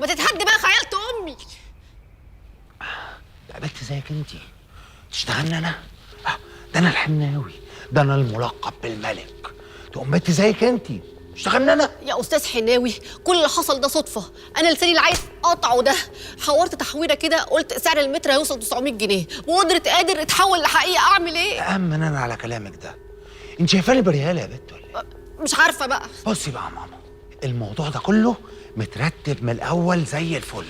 تتهد بقى خيالت امي. ده بنت زيك انت تشتغلني انا؟ ده انا الحناوي، ده انا الملقب بالملك. تقوم بنت زيك انت تشتغلني انا؟ يا استاذ حناوي كل اللي حصل ده صدفة، انا لساني اللي عايز قطعه ده حورت تحويره كده، قلت سعر المتر هيوصل 900 جنيه، وقدرة قادر اتحول لحقيقة. اعمل ايه؟ أأمن انا على كلامك ده؟ انت شايفاني بريالة يا بنت ولا ايه؟ مش عارفه بقى. بصي بقى يا ماما، الموضوع ده كله مترتب من الاول زي الفل،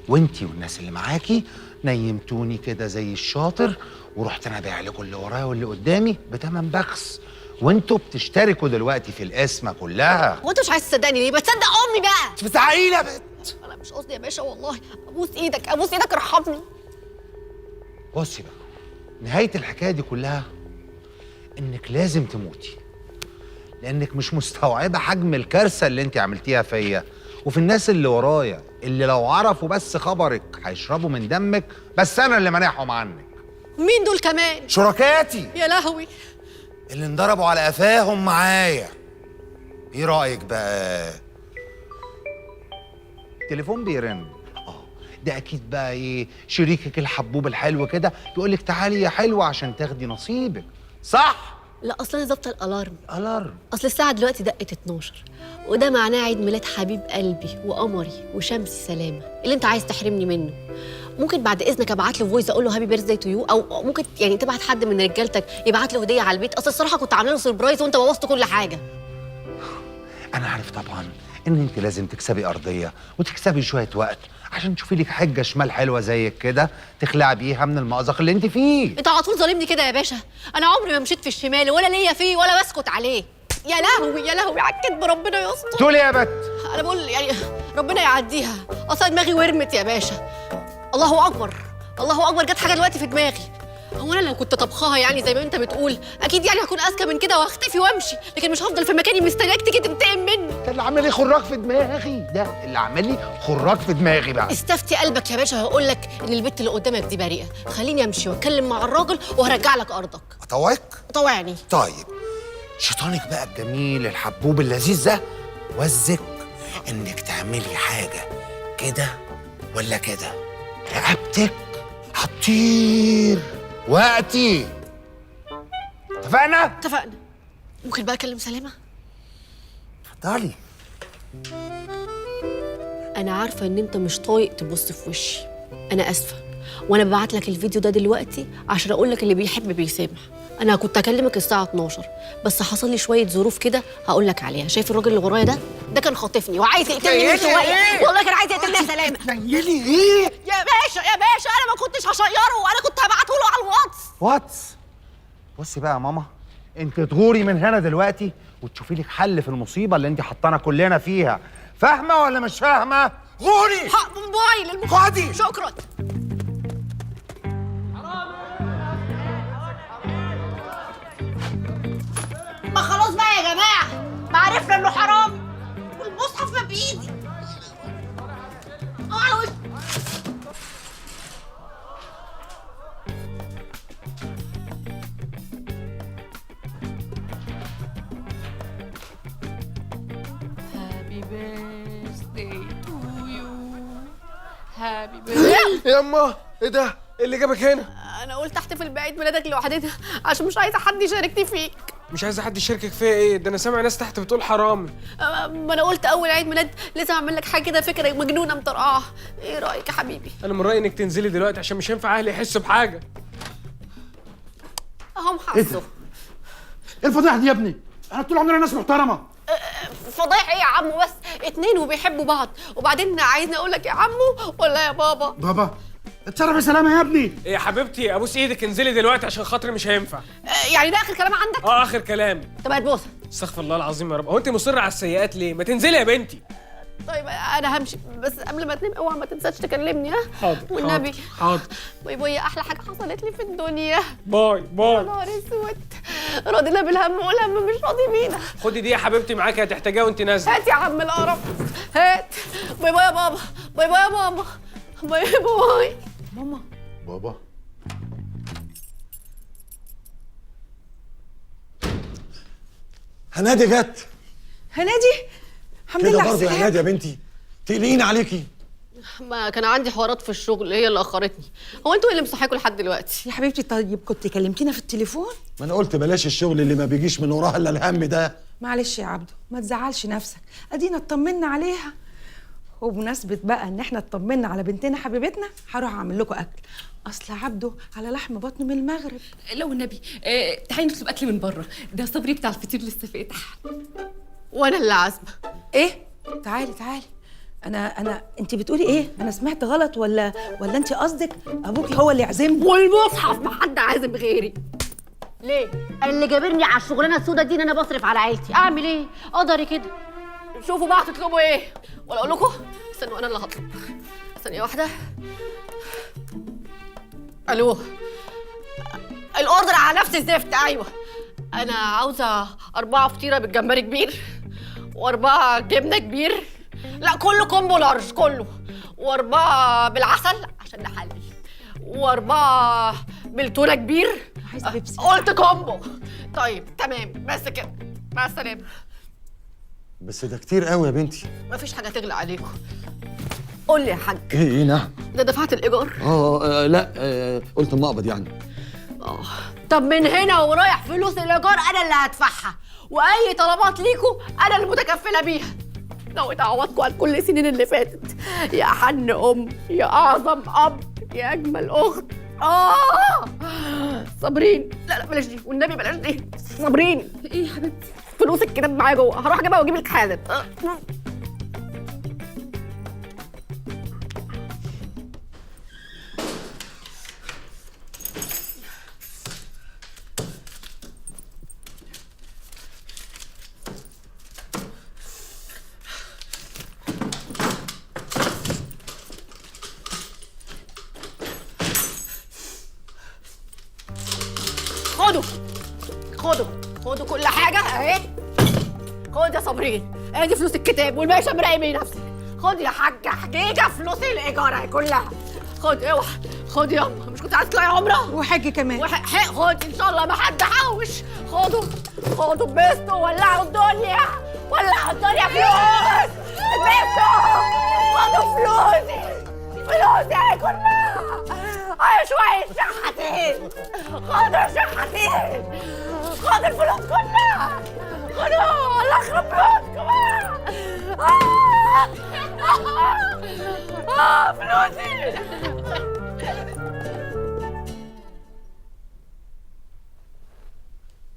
وانتي والناس اللي معاكي نيمتوني كده زي الشاطر، ورحت انا بايع لكم اللي ورايا واللي قدامي بتمن بخس، وانتوا بتشتركوا دلوقتي في القسمة كلها. وانت مش عايز تصدقني ليه؟ بتصدق امي بقى. انت بتزعقيلي يا بنت. انا مش قصدي يا باشا والله، ابوس ايدك ابوس ايدك ارحمني. بصي بقى، نهاية الحكاية دي كلها انك لازم تموتي، لانك مش مستوعبة حجم الكارثة اللي انت عملتيها فيا وفي الناس اللي ورايا، اللي لو عرفوا بس خبرك هيشربوا من دمك، بس انا اللي مانعهم عنك. مين دول كمان؟ شركاتي. يا لهوي، اللي انضربوا على قفاهم معايا. ايه رايك بقى؟ التليفون بيرن. ده اكيد بقى ايه، شريكك الحبوب الحلو كده يقول لك تعالي يا حلوة عشان تاخدي نصيبك، صح؟ لا اصل انا ظابطة ال alarm. alarm؟ اصل الساعة دلوقتي دقت 12، وده معناه عيد ميلاد حبيب قلبي وقمري وشمسي سلامه اللي انت عايز تحرمني منه. ممكن بعد اذنك ابعت له voice اقول له happy birthday to you، او ممكن يعني تبعت حد من رجالتك يبعت له هديه على البيت. اصل الصراحة كنت عامله له surprise وانت بوظت كل حاجة. انا عارف طبعا ان انت لازم تكسبي ارضية وتكسبي شوية وقت عشان تشوفي لك حجه شمال حلوة زيك كده تخلعي بيها من المأزق اللي انت فيه. انت على طول ظالمني كده يا باشا، انا عمري ما مشيت في الشمال ولا ليا فيه ولا بسكت عليه. يا لهوي يا لهوي على الكدب، ربنا يستر. تقولي يا بت؟ انا بقول يعني ربنا يعديها، اصل دماغي ورمت يا باشا. الله اكبر الله اكبر، جت حاجة دلوقتي في دماغي. هو انا لو كنت طبخاها يعني زي ما انت بتقول اكيد يعني هكون اذكى من كده وهختفي وامشي، لكن مش هفضل في مكاني مستنياك تيجي تنتقم مني. ده اللي عامل لي خراج في دماغي، ده اللي عامل لي خراج في دماغي بقى. استفتي قلبك يا باشا، هقول لك ان البت اللي قدامك دي بريئة. خليني امشي واتكلم مع الراجل وهرجع لك ارضك. اطوعك؟ طوعني. طيب شيطانك بقى الجميل الحبوب اللذيذ ده وزك انك تعملي حاجة كده ولا كده، رقبتك هتطير وقتي. اتفقنا؟ اتفقنا. ممكن بقى اكلم سلامه؟ اتفضلي. انا عارفه ان انت مش طايق تبص في وشي، انا اسفه، وانا ببعت لك الفيديو ده دلوقتي عشان اقول لك اللي بيحب بيسامح. انا كنت اكلمك الساعة 12 بس حصل لي شوية ظروف كده هقول لك عليها. شايف الراجل اللي ورايا ده؟ ده كان خاطفني وعايز يقتلني من شوية، والله كان عايز يقتلني يا سلامه. تنيلي ايه يا باشا؟ يا باشا انا ما كنتش هشيره، وانا كنت هبعته له على الواتس. واتس؟ بصي بقى يا ماما، انت تغوري من هنا دلوقتي وتشوفي لك حل في المصيبة اللي انت حطانا كلنا فيها، فاهمه ولا مش فاهمه؟ غوري. حق موبايل. خدي. شكرا. ما خلاص بقى يا جماعة، ما عرفنا انه حرامي والمصحف ما بايدي. على وشي. Happy birthday to you. Happy birthday. يما ايه ده؟ ايه اللي جابك هنا؟ انا قلت احتفل بعيد ميلادك لوحدنا عشان مش عايزه حد يشاركني فيك. مش عايزه حد يشاركك فيا ايه؟ ده انا سامع ناس تحت بتقول حرامي. ما انا قلت اول عيد ميلاد لازم اعمل لك حاجة كده، فكرة مجنونة مطرقعه. ايه رايك يا حبيبي؟ انا من رايي انك تنزلي دلوقتي عشان مش هينفع اهلي يحسوا بحاجة. اهم حسوا. ايه الفضيحة دي يا ابني؟ احنا طول عمرنا ناس محترمه. فضايح ايه يا عمو؟ بس اتنين وبيحبوا بعض، وبعدين عايزني اقول لك يا عمو ولا يا بابا؟ بابا اتصرف يا سلامه يا ابني. ايه يا حبيبتي ابوس ايدك انزلي دلوقتي عشان خاطري مش هينفع. يعني ده اخر كلام عندك؟ اه اخر كلام. طب هات بوسه. استغفر الله العظيم يا رب، هو انت مصرة على السيئات ليه؟ ما تنزلي يا بنتي. طيب انا همشي، بس قبل ما تنام اوعى ما تنساش تكلمني. ها؟ حاضر والنبي. حاضر. bye bye، احلى حاجة حصلت لي في الدنيا. bye bye. يا نهار اسود، راضينا بالهم والهم مش راضي بينا. خدي دي يا حبيبتي معاكي هتحتاجيها وانت نازله. هات يا عم القرف، هات. bye bye يا بابا، bye bye يا ماما، bye bye. ماما. بابا هنادي جت. هنادي الحمد كده لله على برضه يا السلامة. هنادي يا بنتي تقلقيني عليكي. ما كان عندي حوارات في الشغل هي اللي اخرتني. هو انتوا اللي مصحيكوا لحد دلوقتي؟ يا حبيبتي طيب كنت كلمتينا في التليفون؟ ما انا قلت بلاش الشغل اللي ما بيجيش من وراها الا الهم ده. معلش يا عبده ما تزعلش نفسك، ادينا اطمنا عليها. وبمناسبة بقى ان احنا اطمنا على بنتنا حبيبتنا، هروح اعمل لكم اكل، اصل عبده على لحم بطنه من المغرب. لو النبي تعالي نطلب اكل من بره، ده صبري بتاع الفطير لسه فاتح. وانا اللي عازمة. ايه؟ تعالي تعالي. انا انت بتقولي ايه؟ انا سمعت غلط ولا انت قصدك ابوكي هو اللي عزمني؟ والمصحف ما حد عازم غيري. ليه؟ اللي جابرني على الشغلانة السودا دي ان انا بصرف على عيلتي، اعمل ايه؟ قدري كده. شوفوا بقى هتطلبوا ايه؟ ولا اقول لكم؟ استنوا انا اللي هطلب. ثانية واحدة. الو، ال order على نفس الزفت. ايوه انا عاوزه 4 فطيره بالجمبري كبير، و4 جبنه كبير، لا كله combo large كله، و4 بالعسل عشان نحلي، و4 بالتونه كبير. عايزه بيبسي. قلت combo. طيب تمام بس كده، مع السلامة. بس ده كتير قوي يا بنتي. مفيش حاجة تغلى عليكم. قول لي يا حاج. ايه نعم؟ ده دفعت الايجار؟ لا قلت اما اقبض يعني. طب من هنا ورايح فلوس الايجار انا اللي هدفعها، واي طلبات ليكوا انا اللي متكفله بيها. نويت اعوضكم عن كل السنين اللي فاتت. يا حن ام، يا اعظم اب، يا اجمل اخت. صابرين، لا لا بلاش دي والنبي بلاش دي. صابرين. ايه يا حبيبتي؟ فلوس الكتاب معايا جوه، هروح اجيبها واجيب لك حالا. خدوا خدوا خدوا كل حاجة اهي. خد يا صابرين، ادي فلوس الكتاب والباقي شمراقي بيه نفسك. خد يا حاجة حجيجة فلوس الإيجار اهي كلها. خد اوعى، خد ياما، مش كنت عايزة تطلعي عمرة؟ وحاجة كمان. خد إن شاء الله ما حد حوش. خدوا خدوا اتبسطوا، ولعوا الدنيا، ولعوا الدنيا فلوس. اتبسطوا، خدوا فلوسي، فلوسي اهي كلها. شوية شحاتين، خدوا شحاتين، خدوا الفلوس كلها، خدوا، الله يخرب بيوتكم. فلوسي.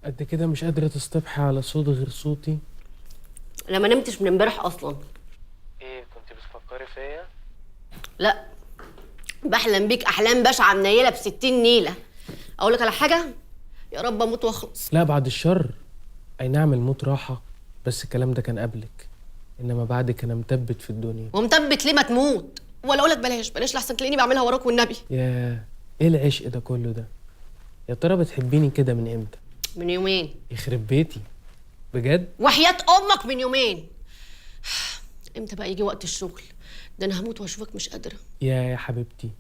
قد كده مش قادرة تصطبحي على صوت غير صوتي؟ أنا ما نمتش من امبارح أصلا. إيه كنت بتفكري فيا؟ لا، بحلم بيك احلام بشعة منيله ب60 نيله. اقول لك على حاجة؟ يا رب اموت واخلص. لا بعد الشر. اي نعم الموت راحة، بس الكلام ده كان قبلك، انما بعدك انا مثبت في الدنيا. ومثبت ليه ما تموت؟ ولا اقول لك بلاش بلاش لحسن تلاقيني بعملها وراك والنبي. يا ايه العشق ده كله ده؟ يا ترى بتحبيني كده من امتى؟ من يومين. يخرب بيتي بجد؟ وحياة امك من يومين. امتى بقى يجي وقت الشغل ده؟ انا هموت واشوفك مش قادرة. يا حبيبتي،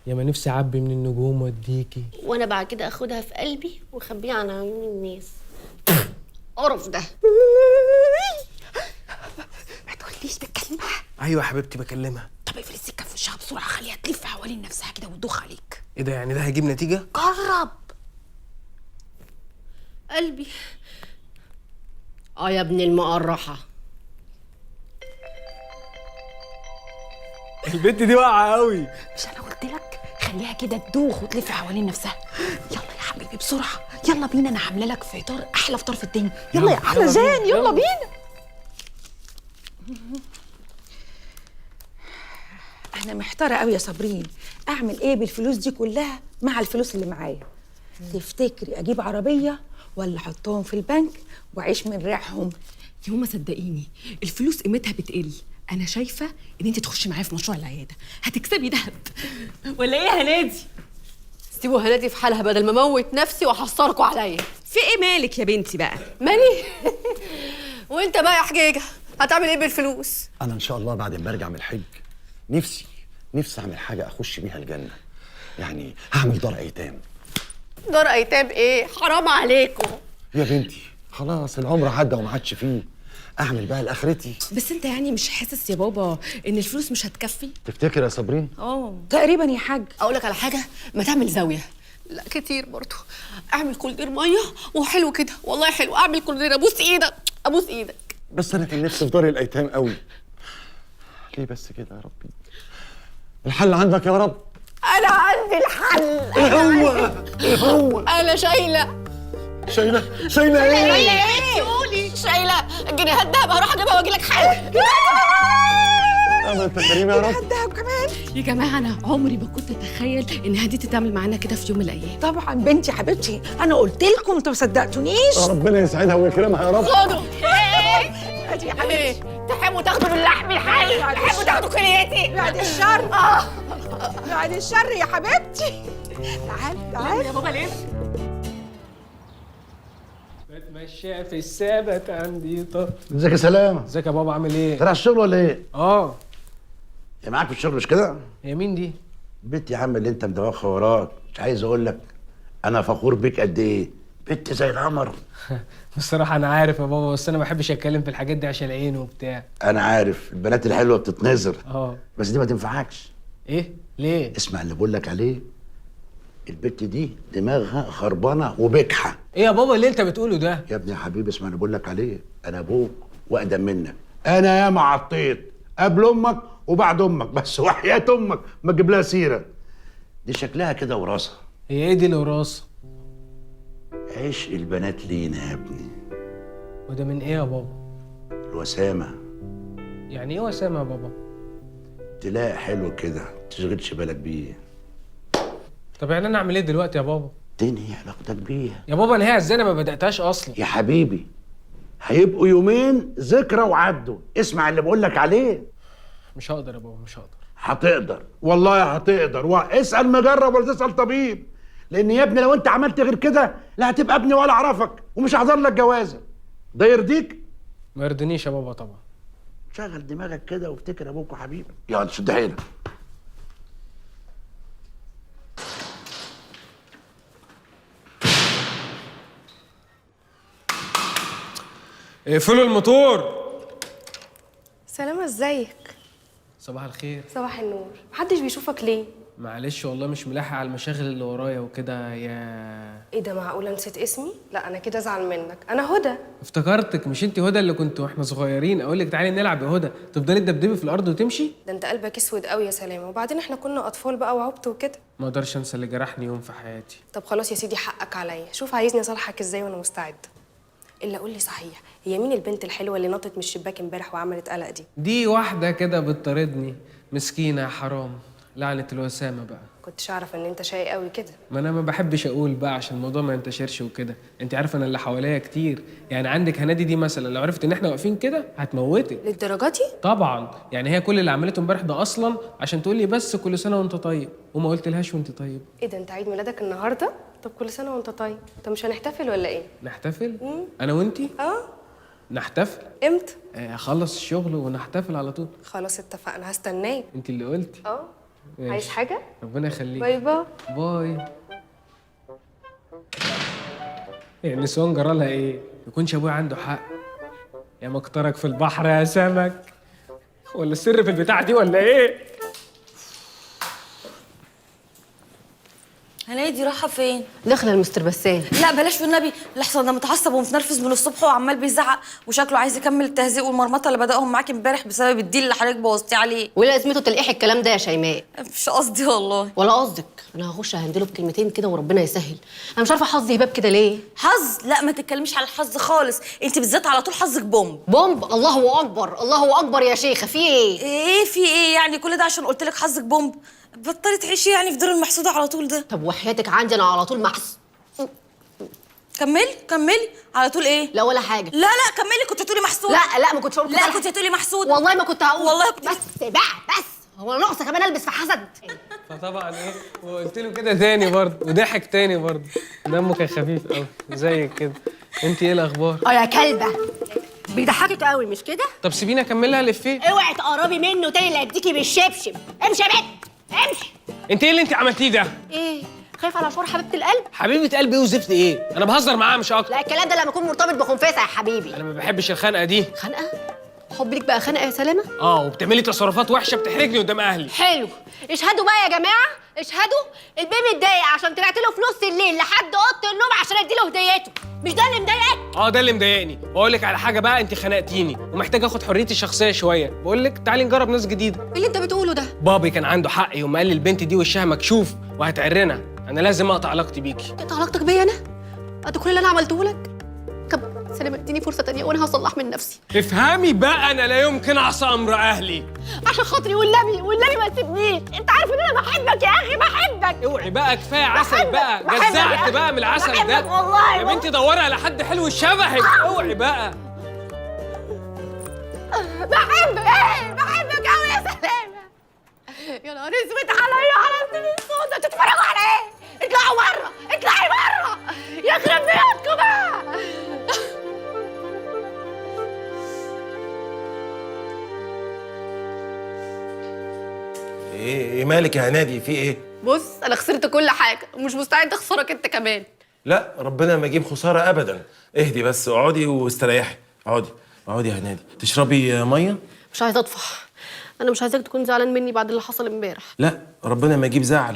يا ما نفسي اعبي من النجوم واديكي، وانا بعد كده اخدها في قلبي واخبيها عن عيون الناس. قرف ده. ما تقوليش بتكلمها؟ ايوه يا حبيبتي بكلمها. طب اقفل السكة في وشها بسرعة، خليها تلف حوالين نفسها كده وتدوخ عليك. ايه ده يعني؟ ده هيجيب نتيجة؟ جرب. قلبي. يا ابن المقرحه. البنت دي واقعه قوي. مش انا قلت لك خليها كده تدوخ وتلف حوالين نفسها؟ يلا يا حبيبي بسرعة، يلا بينا، انا عامله لك فطار احلى فطار في الدنيا. يلا يا احلى جان، يلا بينا. انا محتارة قوي يا صابرين، اعمل ايه بالفلوس دي كلها مع الفلوس اللي معايا؟ تفتكري اجيب عربية ولا احطهم في البنك واعيش من ريحهم؟ يا ماما صدقيني الفلوس قيمتها بتقل. انا شايفه ان انت تخشي معايا في مشروع العيادة هتكسبي دهب. ولا ايه يا هنادي؟ سيبوا هنادي في حالها بدل ما اموت نفسي واحصركوا عليا. في ايه مالك يا بنتي بقى؟ مالي؟ وانت بقى يا حجيجه هتعمل ايه بالفلوس؟ انا ان شاء الله بعد ما ارجع من الحج نفسي اعمل حاجة اخش بيها الجنة. يعني هعمل دار ايتام. دار ايتام ايه؟ حرام عليكم يا بنتي، خلاص العمر عدى وما عادش فيه. اعمل بقى لاخرتي. بس انت يعني مش حاسس يا بابا ان الفلوس مش هتكفي؟ تفتكر يا صابرين؟ اه تقريبا يا حاج. اقول لك على حاجة، ما تعمل زاوية. لا كتير برضو، اعمل كولدير مية وحلو كده، والله حلو. اعمل كولدير، ابوس ايدك ابوس ايدك. بس انا كان نفسي في دار الايتام قوي. ليه بس كده يا ربي؟ الحل عندك يا رب. انا عندي الحل. ايه هو؟ ايه هو؟ انا شايله. شايله؟ شايله ايه؟ شايله ايه؟ قولي. شايله جنيهات دهب، هروح اجيبها واجي لك حالا. ما انت كريم يا رب. الدهب كمان. يا جماعة انا عمري ما كنت اتخيل ان هديتي تعمل معانا كده في يوم من الايام. طبعا بنتي حبيبتي، انا قلت لكم انتوا ما صدقتونيش. ربنا يسعدها ويكرمها يا رب. خدوا. ايه ادي يا حبيبتي. تحبوا تاخدوا باللحم الحي، تحبوا تاخدوا كليتي. بعد الشر، بعد الشر يا حبيبتي. تعال تعال يا بابا. ليه بتمشى في السبت عندي طب. ازيك يا سلامه؟ ازيك يا بابا، عامل ايه؟ طلع الشغل ولا ايه؟ اه. هي معاك في الشغل مش كده؟ هي مين دي؟ بنت يا عم اللي انت مدوخها وراك، مش عايز اقول لك انا فخور بيك قد ايه، بنت زي القمر. بصراحة أنا عارف يا بابا، بس أنا ما بحبش أتكلم في الحاجات دي عشان عينه وبتاع. انا عارف البنات الحلوة بتتنظر. اه. بس دي ما تنفعكش. إيه؟ ليه؟ اسمع اللي بقول لك عليه، البت دي دماغها خربانة وبكحه. إيه يا بابا اللي أنت بتقوله ده؟ يا ابني يا حبيبي اسمع اللي بقول لك عليه، انا ابوك واقدم منك، انا ياما عطيت قبل امك وبعد امك، بس وحياة امك ما تجيب لها سيره. دي شكلها كده وراثه. هي إيه دي الوراثة؟ عشق البنات لينا يا ابني. وده من إيه يا بابا؟ الوسامه. يعني إيه وسامة يا بابا؟ تلاقي حلو كده ما تشغلش بالك بيه. طب يعني أنا أعمل إيه دلوقتي يا بابا؟ تنهي علاقتك بيها. يا بابا انهيها إزاي؟ أنا ما بدأتهاش أصلا. يا حبيبي هيبقوا يومين ذكرى وعدوا، اسمع اللي بقول لك عليه. مش هقدر يا بابا، مش هقدر. هتقدر والله هتقدر، واسأل مجرب ولا تسأل طبيب، لأن يا ابني لو أنت عملت غير كده لا هتبقى ابني ولا أعرفك ومش هحضر لك جوازة. ده يرضيك؟ ما يرضينيش يا بابا طبعا. شغل دماغك كده وافتكر أبوك وحبيبك. يلا شد حيلك. اقفلوا الموتور. سلامة، ازيك؟ صباح الخير. صباح النور. محدش بيشوفك ليه؟ معلش والله مش ملاحق على المشاغل اللي ورايا وكده. يا ايه ده، معقولة نسيت اسمي؟ لا انا كده ازعل منك، انا هدى. افتكرتك، مش انت هدى اللي كنت واحنا صغيرين اقول لك تعالي نلعب يا هدى تفضلي تدبدبي في الارض وتمشي؟ ده انت قلبك اسود قوي يا سلامة، وبعدين احنا كنا اطفال بقى وعبط وكده. ما اقدرش انسى اللي جرحني يوم في حياتي. طب خلاص يا سيدي حقك عليا، شوف عايزني اصالحك ازاي وانا مستعدة. الا قول لي صحيح، هي مين البنت الحلوة اللي نطت من الشباك امبارح وعملت قلق دي؟ دي واحدة كده بتطاردني، مسكينه يا حرام، لعنه الوسامه بقى. كنتش اعرف ان انت شقي قوي كده. ما انا ما بحبش اقول بقى عشان الموضوع ما ينتشرش وكده، انت عارفه انا اللي حواليا كتير، يعني عندك هنادي دي مثلا لو عرفت ان احنا واقفين كده هتموتك. للدرجة دي؟ طبعا، يعني هي كل اللي عملته امبارح ده اصلا عشان تقول لي بس كل سنة وانت طيب، وما قلت لهاش وانت طيب. ايه ده، انت عيد ميلادك النهارده؟ طب كل سنة وانت طيب. طب مش هنحتفل ولا ايه؟ نحتفل؟ انا وانتي؟ اه نحتفل. امتى؟ اخلص الشغل ونحتفل على طول. خلاص اتفقنا، هستناك. انت اللي قلتي. اه. عايز حاجة؟ ربنا يخليك. bye bye. bye. يعني النسوان جرالها ايه؟ يكونش ابويا عنده حق يا مكترك في البحر يا سمك، ولا السر في البتاع دي ولا ايه؟ هنادي رايحة فين؟ داخله المستر بسام. لا بلاش والنبي، لحظة ده متعصب ومتنرفز من الصبح وعمال بيزعق وشكله عايز يكمل التهزيق والمرمطه اللي بدأهم معاكي امبارح بسبب الديل اللي حضرتك بوظتيه عليه. وايه لازمته تلقيح الكلام ده يا شيماء؟ مش قصدي والله. ولا قصدك، انا هخش اهندله بكلمتين كده وربنا يسهل. انا مش عارفه حظي هباب كده ليه. حظ؟ لا ما تتكلميش على الحظ خالص، انت بالذات على طول حظك بومب. بومب؟ الله اكبر، الله اكبر يا شيخه، في ايه؟ ايه في ايه يعني كل ده عشان قلت لك حظك بومب؟ بطلي تعيشي يعني في دور المحسوده على طول ده. طب وحياتك عندي انا على طول محس. كملي كملي على طول ايه؟ لا ولا حاجة. لا لا كملي، كنت هتقولي محسوده. لا لا ما كنتش هقول. لا كنت هتقولي محسوده. والله ما كنت هقول. والله كنت. بس بقى بس، هو انا ناقصه كمان البس في حسد؟ فطبعا ايه، وقلت له كده تاني برضه وضحك تاني برضه، دمه كان خفيف قوي زيك كده. انت ايه الاخبار؟ اه يا كلبه بيضحكك قوي مش كده؟ طب سيبيني اكملها الافيه. اوعي تقربي منه تاني لا اديكي بالشبشب. امشي يا بنت امشي. انت ايه اللي انت عملتيه ده؟ ايه؟ خايف على شعور حبيبه القلب. حبيبه قلبي ايه وزفت ايه؟ انا بهزر معاها مش اكتر. لا الكلام ده لما اكون مرتبط بخنفسه يا حبيبي. انا ما بحبش الخنقه دي. خنقه؟ حب ليك بقى خنقه يا سلامه؟ اه، وبتعملي تصرفات وحشة بتحرجني قدام اهلي. حلو، اشهدوا بقى يا جماعة، اشهدوا. البيه متضايق عشان طلعت له في نص الليل لحد اوضة النوم عشان ادي له هديته. مش ده اللي مضايقك؟ اه ده اللي مضايقني. بقول لك على حاجة بقى، انت خنقتيني ومحتاج اخد حريتي الشخصية شوية. بقول لك تعالي نجرب ناس جديدة. ايه اللي انت بتقوله ده؟ بابي كان عنده حق يوم قال لي البنت دي وشها مكشوف وهتعرنا، انا لازم اقطع علاقتي بيكي. تقطع علاقتك بيا انا؟ قد كل اللي انا عملته لك؟ طب سلامة اديني فرصة تانية وانا هصلح من نفسي. افهمي بقى، انا لا يمكن اعصى امر اهلي. عشان خاطري والنبي، والنبي ما تسيبنيش، انت عارف ان انا بحبك يا اخي، بحبك. اوعي بقى، كفاية عسل بقى، جزعت بقى من العسل ده والله. يا بنتي دوري على حد حلو شبهك. اوعي بقى. بحبك، ايه بحبك قوي يا سلامة. يا نهار اسود عليا، على السنين السودا. تتفرجوا على ايه؟ اطلعوا بره، اطلعي بره، يخرب بيوتكم بقى. ايه مالك يا هنادي؟ في ايه؟ بص انا خسرت كل حاجة ومش مستعد اخسرك انت كمان. لا ربنا ما يجيب خسارة ابدا. اهدي بس، اقعدي واستريحي. اقعدي اقعدي يا هنادي. تشربي مية؟ مش عايزه اطفح، انا مش عايزاك تكون زعلان مني بعد اللي حصل امبارح. لا ربنا ما يجيب زعل،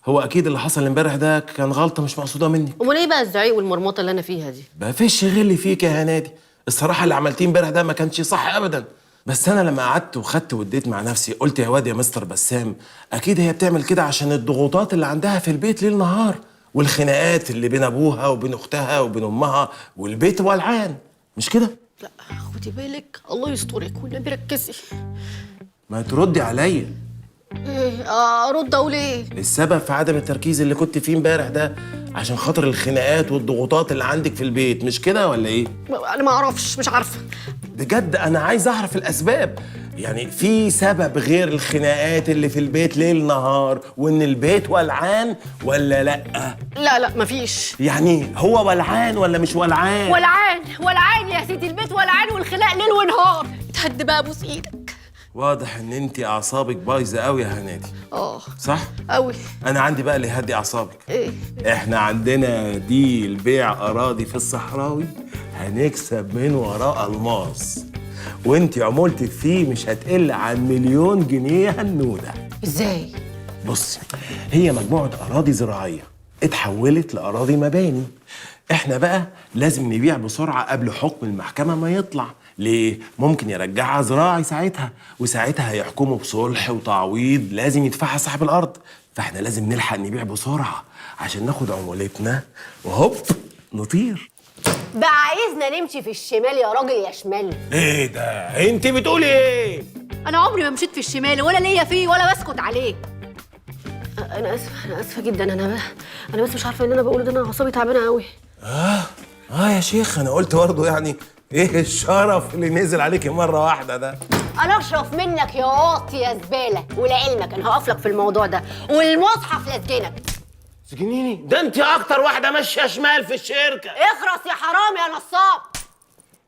هو اكيد اللي حصل امبارح ده كان غلطه مش مقصوده مني. امال ايه بقى الزعيق والمرمطه اللي انا فيها دي؟ ما فيش غل فيك يا هنادي، الصراحة اللي عملتيه امبارح ده ما كانش صح ابدا. بس انا لما قعدت وخدت وديت مع نفسي قلت يا واد يا مستر بسام، اكيد هي بتعمل كده عشان الضغوطات اللي عندها في البيت ليل نهار، والخناقات اللي بين ابوها وبين اختها وبين امها، والبيت ولعان، مش كده؟ لا خدي بالك، الله يسترك والنبي ركزي. ما تردي عليا. ايه ارد اقول ايه؟ السبب في عدم التركيز اللي كنت فيه امبارح ده عشان خاطر الخناقات والضغوطات اللي عندك في البيت، مش كده ولا ايه؟ انا ما اعرفش، مش عارفه بجد. انا عايز اعرف الاسباب، يعني في سبب غير الخناقات اللي في البيت ليل نهار وان البيت ولعان ولا لا؟ لا لا مفيش. يعني هو ولعان ولا مش ولعان؟ ولعان ولعان يا سيدي، البيت ولعان والخناق ليل ونهار. اتهد بقى، ابوس ايدك. واضح ان انت اعصابك بايظة قوي يا هنادي. اه صح؟ قوي. انا عندي بقى اللي يهدي اعصابك. ايه؟ احنا عندنا deal بيع اراضي في الصحراوي هنكسب من وراه الماس، وانت عمولتك فيه مش هتقل عن 1,000,000 جنيه هنوده. ازاي؟ بصي، هي مجموعة اراضي زراعية اتحولت لاراضي مباني. احنا بقى لازم نبيع بسرعة قبل حكم المحكمة ما يطلع. ليه؟ ممكن يرجعها زراعي ساعتها، وساعتها هيحكموا بصلح وتعويض لازم يدفعها صاحب الارض. فاحنا لازم نلحق نبيع بسرعة عشان ناخد عمولتنا وهوب نطير. بقى عايزنا نمشي في الشمال يا راجل يا شمال. ايه ده؟ انت بتقولي ايه؟ انا عمري ما مشيت في الشمال ولا ليا فيه ولا بسكت عليه. انا اسفه، انا اسفه جدا. انا بس مش عارفه اللي انا بقوله ده، انا اعصابي تعبانة قوي. اه يا شيخ، انا قلت برضه يعني ايه الشرف اللي نزل عليكي مرة واحدة ده؟ انا اشرف منك يا واطي يا زبالة، ولعلمك انا هقف لك في الموضوع ده والمصحف لاسجنك. سجنيني؟ ده انت اكتر واحدة ماشية شمال في الشركة. اخرس يا حرام يا نصاب.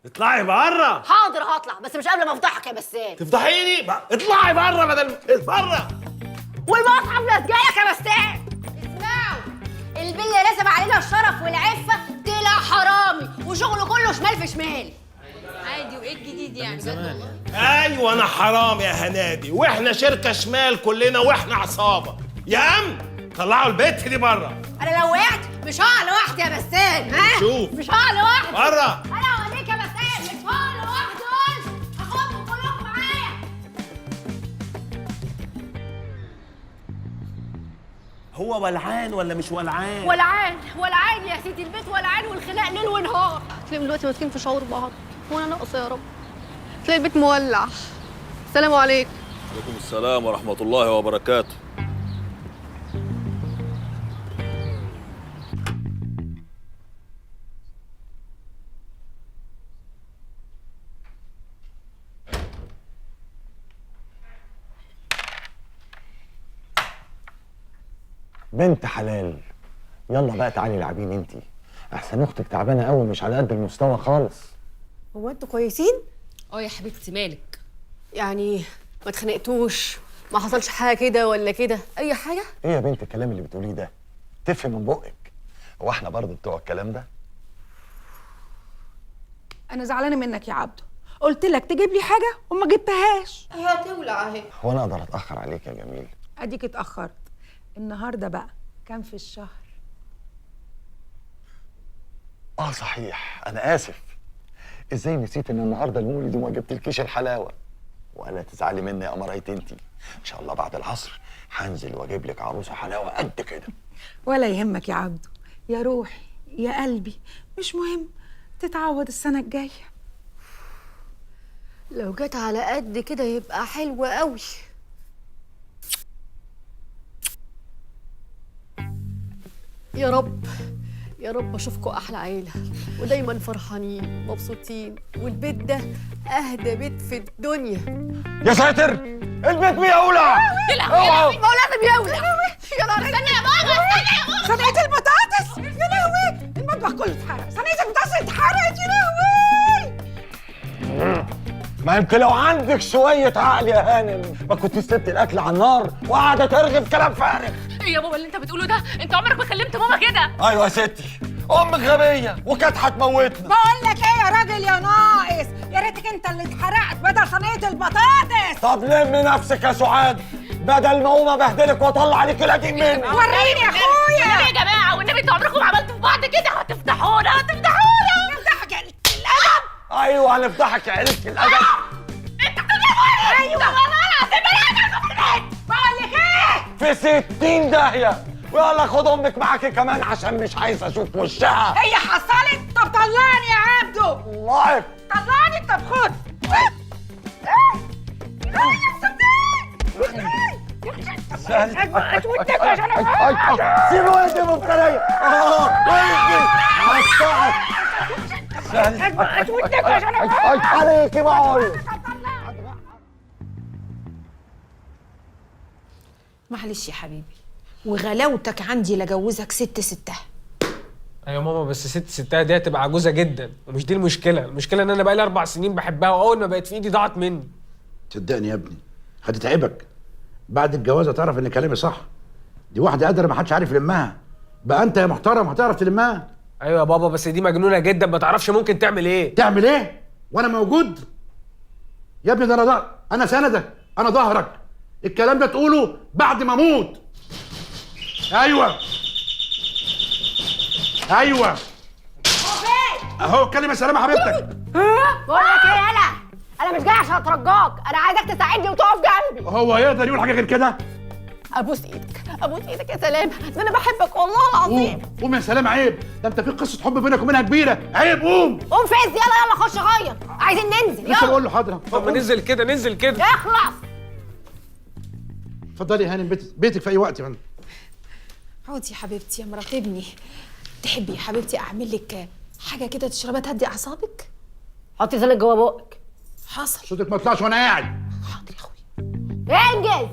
اطلعي بره. حاضر هطلع، بس مش قبل ما افضحك يا بسام. تفضحيني؟ اطلعي بره بدل بره. والمصحف لاسجنك يا بسام. اسمعوا، البلي رسم علينا الشرف والعفة طلع حرامي وشغله كله شمال في شمال. عادي، وايه الجديد يعني؟ ايوه انا حرام يا هنادي، واحنا شركة شمال كلنا، واحنا عصابة. يا عم طلعوا البت دي بره. انا لو وقعت مش هقع لوحدي يا بسام. ها؟ شوف مش هقع لوحدي بره. انا هوريك يا بسام، مش هقع لوحدي، قلت هاخدكم كلكم معايا. هو ولعان ولا مش ولعان؟ ولعان ولعان يا سيدي، البيت ولعان والخناق ليل ونهار. تلاقيهم دلوقتي ماسكين في شعور بعض وانا ناقصه يا رب. تلاقي البيت مولع. السلام عليكم. وعليكم السلام ورحمة الله وبركاته. بنت حلال، يلا بقى تعالي العبين انتي، احسن اختك تعبانة قوي مش على قد المستوى خالص. هو انتوا كويسين؟ اه يا حبيبتي. مالك؟ يعني ما اتخانقتوش؟ ما حصلش حاجة كده ولا كده؟ اي حاجة؟ ايه يا بنت الكلام اللي بتقوليه ده؟ تفهم من بقك. هو احنا برضه بتوع الكلام ده؟ انا زعلانة منك يا عبده، قلت لك تجيب لي حاجة وما جبتهاش. هتولع اهي. هو انا اقدر اتاخر عليك يا جميل؟ اديك اتاخرت النهارده بقى. كام في الشهر؟ اه صحيح، انا اسف. ازاي نسيت ان النهارده المولد وما جبتلكيش الحلاوة؟ ولا تزعلي مني يا قمرايه انتي، ان شاء الله بعد العصر هنزل واجيب لك عروسه حلاوة قد كده. ولا يهمك يا عبده، يا روحي يا قلبي، مش مهم، تتعوض السنة الجاية. لو جت على قد كده يبقى حلو قوي. يا رب يا رب اشوفكم احلى عيله ودايما فرحانين مبسوطين، والبيت ده اهدى بيت في الدنيا. يا ساتر، البيت بيولع! اوعى، ما هو لازم يولع. يا نهار، استنى يا ماما، استنى يا ماما. صينية البطاطس، يا لهوي، المطبخ كله اتحرق، صينية البطاطس اتحرقت، يا لهوي. ما يمكن لو عندك شوية عقل يا هانم ما كنت سبت الأكل على النار وقاعدة ترغي في كلام فارغ. ايه يا بابا اللي أنت بتقوله ده؟ أنت عمرك ما كلمت ماما كده. أيوة يا ستي، أمك غبية وكانت هتموتنا. بقول لك إيه يا راجل يا ناقص، يا ريتك أنت اللي اتحرقت بدل صينية البطاطس. طب لم نفسك يا سعاد بدل ما أقوم أبهدلك وأطلع عليك القديم مني. وريني يا أخويا. والنبي يا جماعة، والنبي أنتوا عمركم ما عملتوا في بعض كده. هتفضحونا هتفضحونا. نفضحك يا قلة الأدب. أيوه هنفضحك يا قلة الأدب. أنت بتقول إيه؟ أيوه والله العظيم أنا هاكلكم في البيت. بقول لك إيه؟ في 60 داهية. ويلا خد أمك معاكي كمان عشان مش عايز أشوف وشها. هي حصلت؟ طب طلعني يا عبده. طلعك. طلعني. طب خد. سيبوا ايدي مفترية. ويدي عليكي بقول. معلش يا حبيبي، وغلاوتك عندي لجوزك 6 ستها. ايوه ماما، بس 6 ستها دي هتبقى عجوزه جدا، ومش دي المشكلة. المشكلة ان انا بقالي 4 سنين بحبها، واول ما بقت في ايدي ضاعت مني. صدقني يا ابني هتتعبك بعد الجواز، هتعرف ان كلامي صح. دي واحدة قادرة ما حدش عارف يلمها. بقى انت يا محترم هتعرف تلمها؟ ايوه يا بابا، بس دي مجنونة جدا، ما تعرفش ممكن تعمل ايه. تعمل ايه وانا موجود يا ابني؟ ده انا سندك، انا ظهرك. الكلام ده تقوله بعد ما اموت. ايوه ايوه اهو، اتكلم يا سلامه حبيبتك. بقول لك ايه يالا، انا مش جاي عشان اترجاك، انا عايزك تساعدني وتقف جنبي. هو يقدر يقول حاجة غير كده؟ ابوس ايدك، ابوس ايدك يا سلام، ده انا بحبك والله العظيم. قوم يا سلام، عيب، ده انت في قصة حب بينك وبينها كبيرة، عيب. قوم قوم فز، يلا يلا خش غير، عايزين ننزل. لسه بقول له حاضر. طب ما ننزل كده، ننزل كده، اخلص. اتفضلي يا هانم، بيتك في اي وقت يا فندم. اقعدي يا حبيبتي يا مرات ابني. تحبي يا حبيبتي اعمل لك حاجة كده تشربها تهدي اعصابك؟ حطي لسانك جوه بقك. حصل. صوتك ما يطلعش وانا قاعد. حاضر يا اخويا. انجز.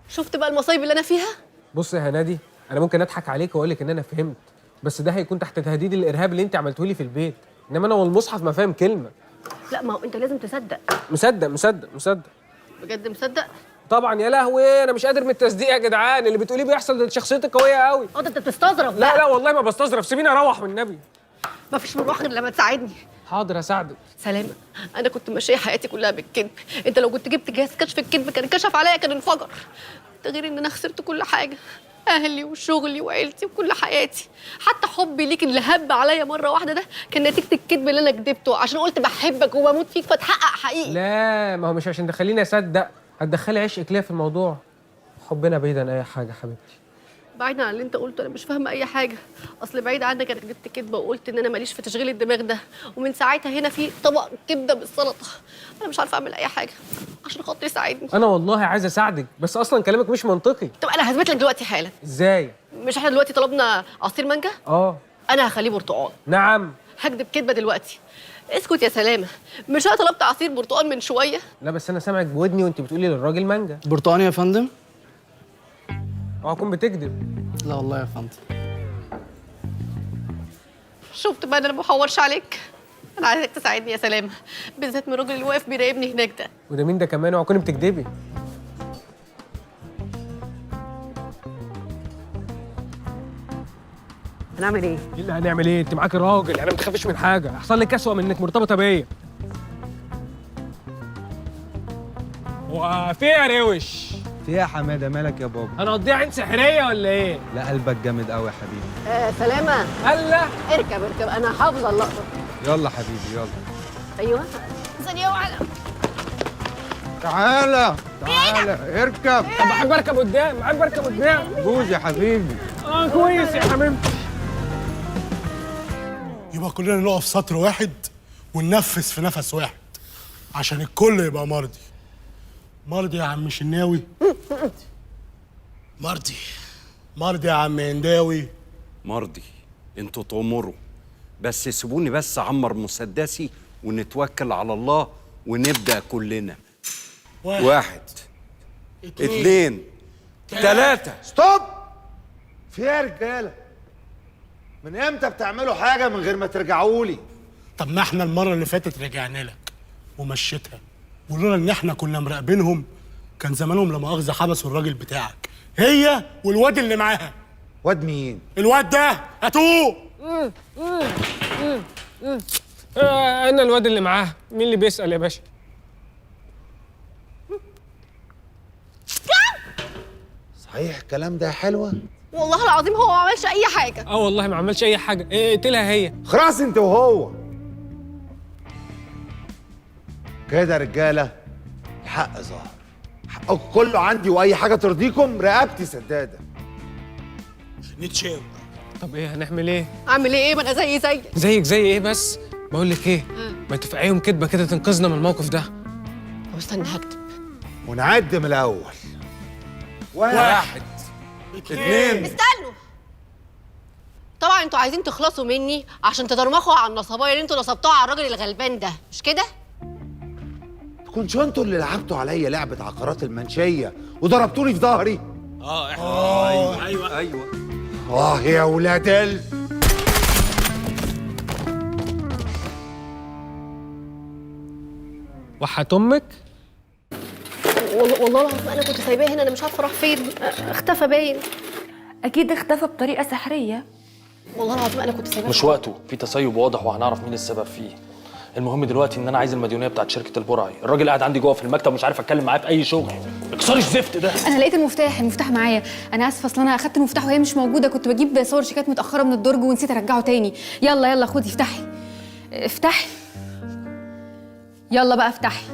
شفت بقى المصايب اللي انا فيها؟ بص يا هنادي، انا ممكن اضحك عليك واقول لك ان انا فهمت، بس ده هيكون تحت تهديد الارهاب اللي انت عملته لي في البيت، انما انا والمصحف ما فاهم كلمة. لا ما هو انت لازم تصدق. مصدق مصدق مصدق بجد مصدق؟ طبعا. يا لهوي، انا مش قادر من التصديق يا جدعان، اللي بتقوليه بيحصل، ده شخصيتك قوية قوي. اه ده انت بتستظرف. لا لا والله ما بستظرف، سيبيني اروح والنبي. مفيش مروح غير لما تساعدني. حاضر اساعدك. سلامة، انا كنت ماشية حياتي كلها بالكذب، انت لو كنت جبت جهاز كشف الكذب كان كشف عليا، كان انفجر. ده غير ان انا خسرت كل حاجة، اهلي وشغلي وعيلتي وكل حياتي، حتى حبي ليك اللي هب عليا مرة واحدة ده كان نتيجة الكذب اللي انا كدبته عشان قلت بحبك وبموت فيك فتحقق حقيقي. لا ما هو مش عشان تخليني اصدق هتدخلي عشقك ليا في الموضوع. حبنا بعيد عن اي حاجة حبيبتي. بعيدا عن اللي انت قلته، انا مش فاهمه اي حاجة. اصل بعيد عنك انا كدبت كدبه وقلت ان انا ماليش في تشغيل الدماغ ده، ومن ساعتها هنا في طبق كبده بالسلطة. انا مش عارفه اعمل اي حاجة عشان خاطري يساعدني. انا والله عايز اساعدك، بس اصلا كلامك مش منطقي. طب انا هثبت لك دلوقتي حالا. ازاي؟ مش احنا دلوقتي طلبنا عصير مانجا؟ اه. انا هخليه برتقال. نعم. هكدب كدبه دلوقتي. اسكت يا سلامه، مش انا طلبت عصير برتقال من شوية؟ لا بس انا سامعك بودني وانت بتقولي للراجل مانجا. برتقال يا فندم؟ اوعى تكون بتكذب. لا والله يا فندم. شفت بقى انا ما بحورش عليك؟ انا عايزك تساعدني يا سلامه، بالذات من الراجل اللي واقف بيراقبني هناك ده. وده مين ده كمان؟ اوعى تكوني بتكذبي. هنعمل ايه؟ ايه اللي هنعمل ايه؟ انت معاكي راجل، انا ما تخافيش من حاجة، هيحصل لك اسوأ من انك مرتبطة بيا. وفي يا روش؟ في يا حمادة مالك يا بابا؟ هنقضيها عين سحريه ولا ايه؟ لا قلبك جامد قوي يا حبيبي. سلامه. هلا اركب اركب، انا حافظه اللقطة. يلا حبيبي يلا. ايوه ثانية واحدة. تعالى تعالى اركب. طب بحب اركب قدام، بحب اركب قدام. بوز يا حبيبي. كويس يا حبيبتي. يبقى كلنا نقف سطر واحد وننفذ في نفس واحد عشان الكل يبقى مرضي. مرضي يا عم شناوي. مرضي. مرضي يا عم هنداوي. مرضي. انتوا تأمروا، بس سيبوني بس اعمر مسدسي ونتوكل على الله ونبدأ كلنا. 1 2 3. stop. في ايه يا رجاله؟ من امتى بتعملوا حاجة من غير ما ترجعوا لي؟ طب ما احنا المرة اللي فاتت رجعنا لك ومشيتها، ولولا ان احنا كنا مراقبينهم كان زمانهم لا مؤاخذة حبسوا الراجل بتاعك، هي والواد اللي معاها. واد مين؟ الواد ده هاتوه. انا الواد اللي معاها. مين اللي بيسأل يا باشا؟ صحيح الكلام ده يا حلوة؟ والله العظيم هو ما عملش اي حاجة. والله ما عملش اي حاجة، اقتلها هي. خلاص انت وهو كده يا رجاله، الحق ظاهر، حقكم كله عندي، واي حاجة ترضيكم رقبتي سداده. نتشاور. طب ايه هنعمل ايه؟ اعمل ايه؟ ما انا زي زيك زي ايه بس؟ بقول لك ايه، ما تفقعيهم كدبه كده تنقذنا من الموقف ده. طب استنى هكتب ونعد من الاول. 1 2. استنوا. طبعا انتوا عايزين تخلصوا مني عشان تدرمخوا على النصبايه اللي انتوا نصبتوها على الراجل الغلبان ده، مش كده؟ تكونش انتوا اللي لعبتوا عليا لعبه عقارات المنشيه وضربتوني في ظهري؟ احنا. ايوه ايوه. يا ولاد ال وحات امك. والله العظيم انا كنت سايباه هنا، انا مش عارفه راح فين، اختفى باين. اكيد اختفى بطريقة سحريه. والله العظيم انا كنت سايباه. مش وقته، في تسيب واضح وهنعرف مين السبب فيه. المهم دلوقتي ان انا عايز المديونيه بتاعت شركة البرعي، الراجل قاعد عندي جوه في المكتب ومش عارف اتكلم معاه في اي شغل. اكسري الزفت ده. انا لقيت المفتاح، المفتاح معايا. انا اسفه اصل انا اخدت المفتاح وهي مش موجودة، كنت بجيب صور شيكات متاخرة من الدرج ونسيت ارجعه تاني. يلا يلا خدي افتحي افتحي. يلا بقى افتحي.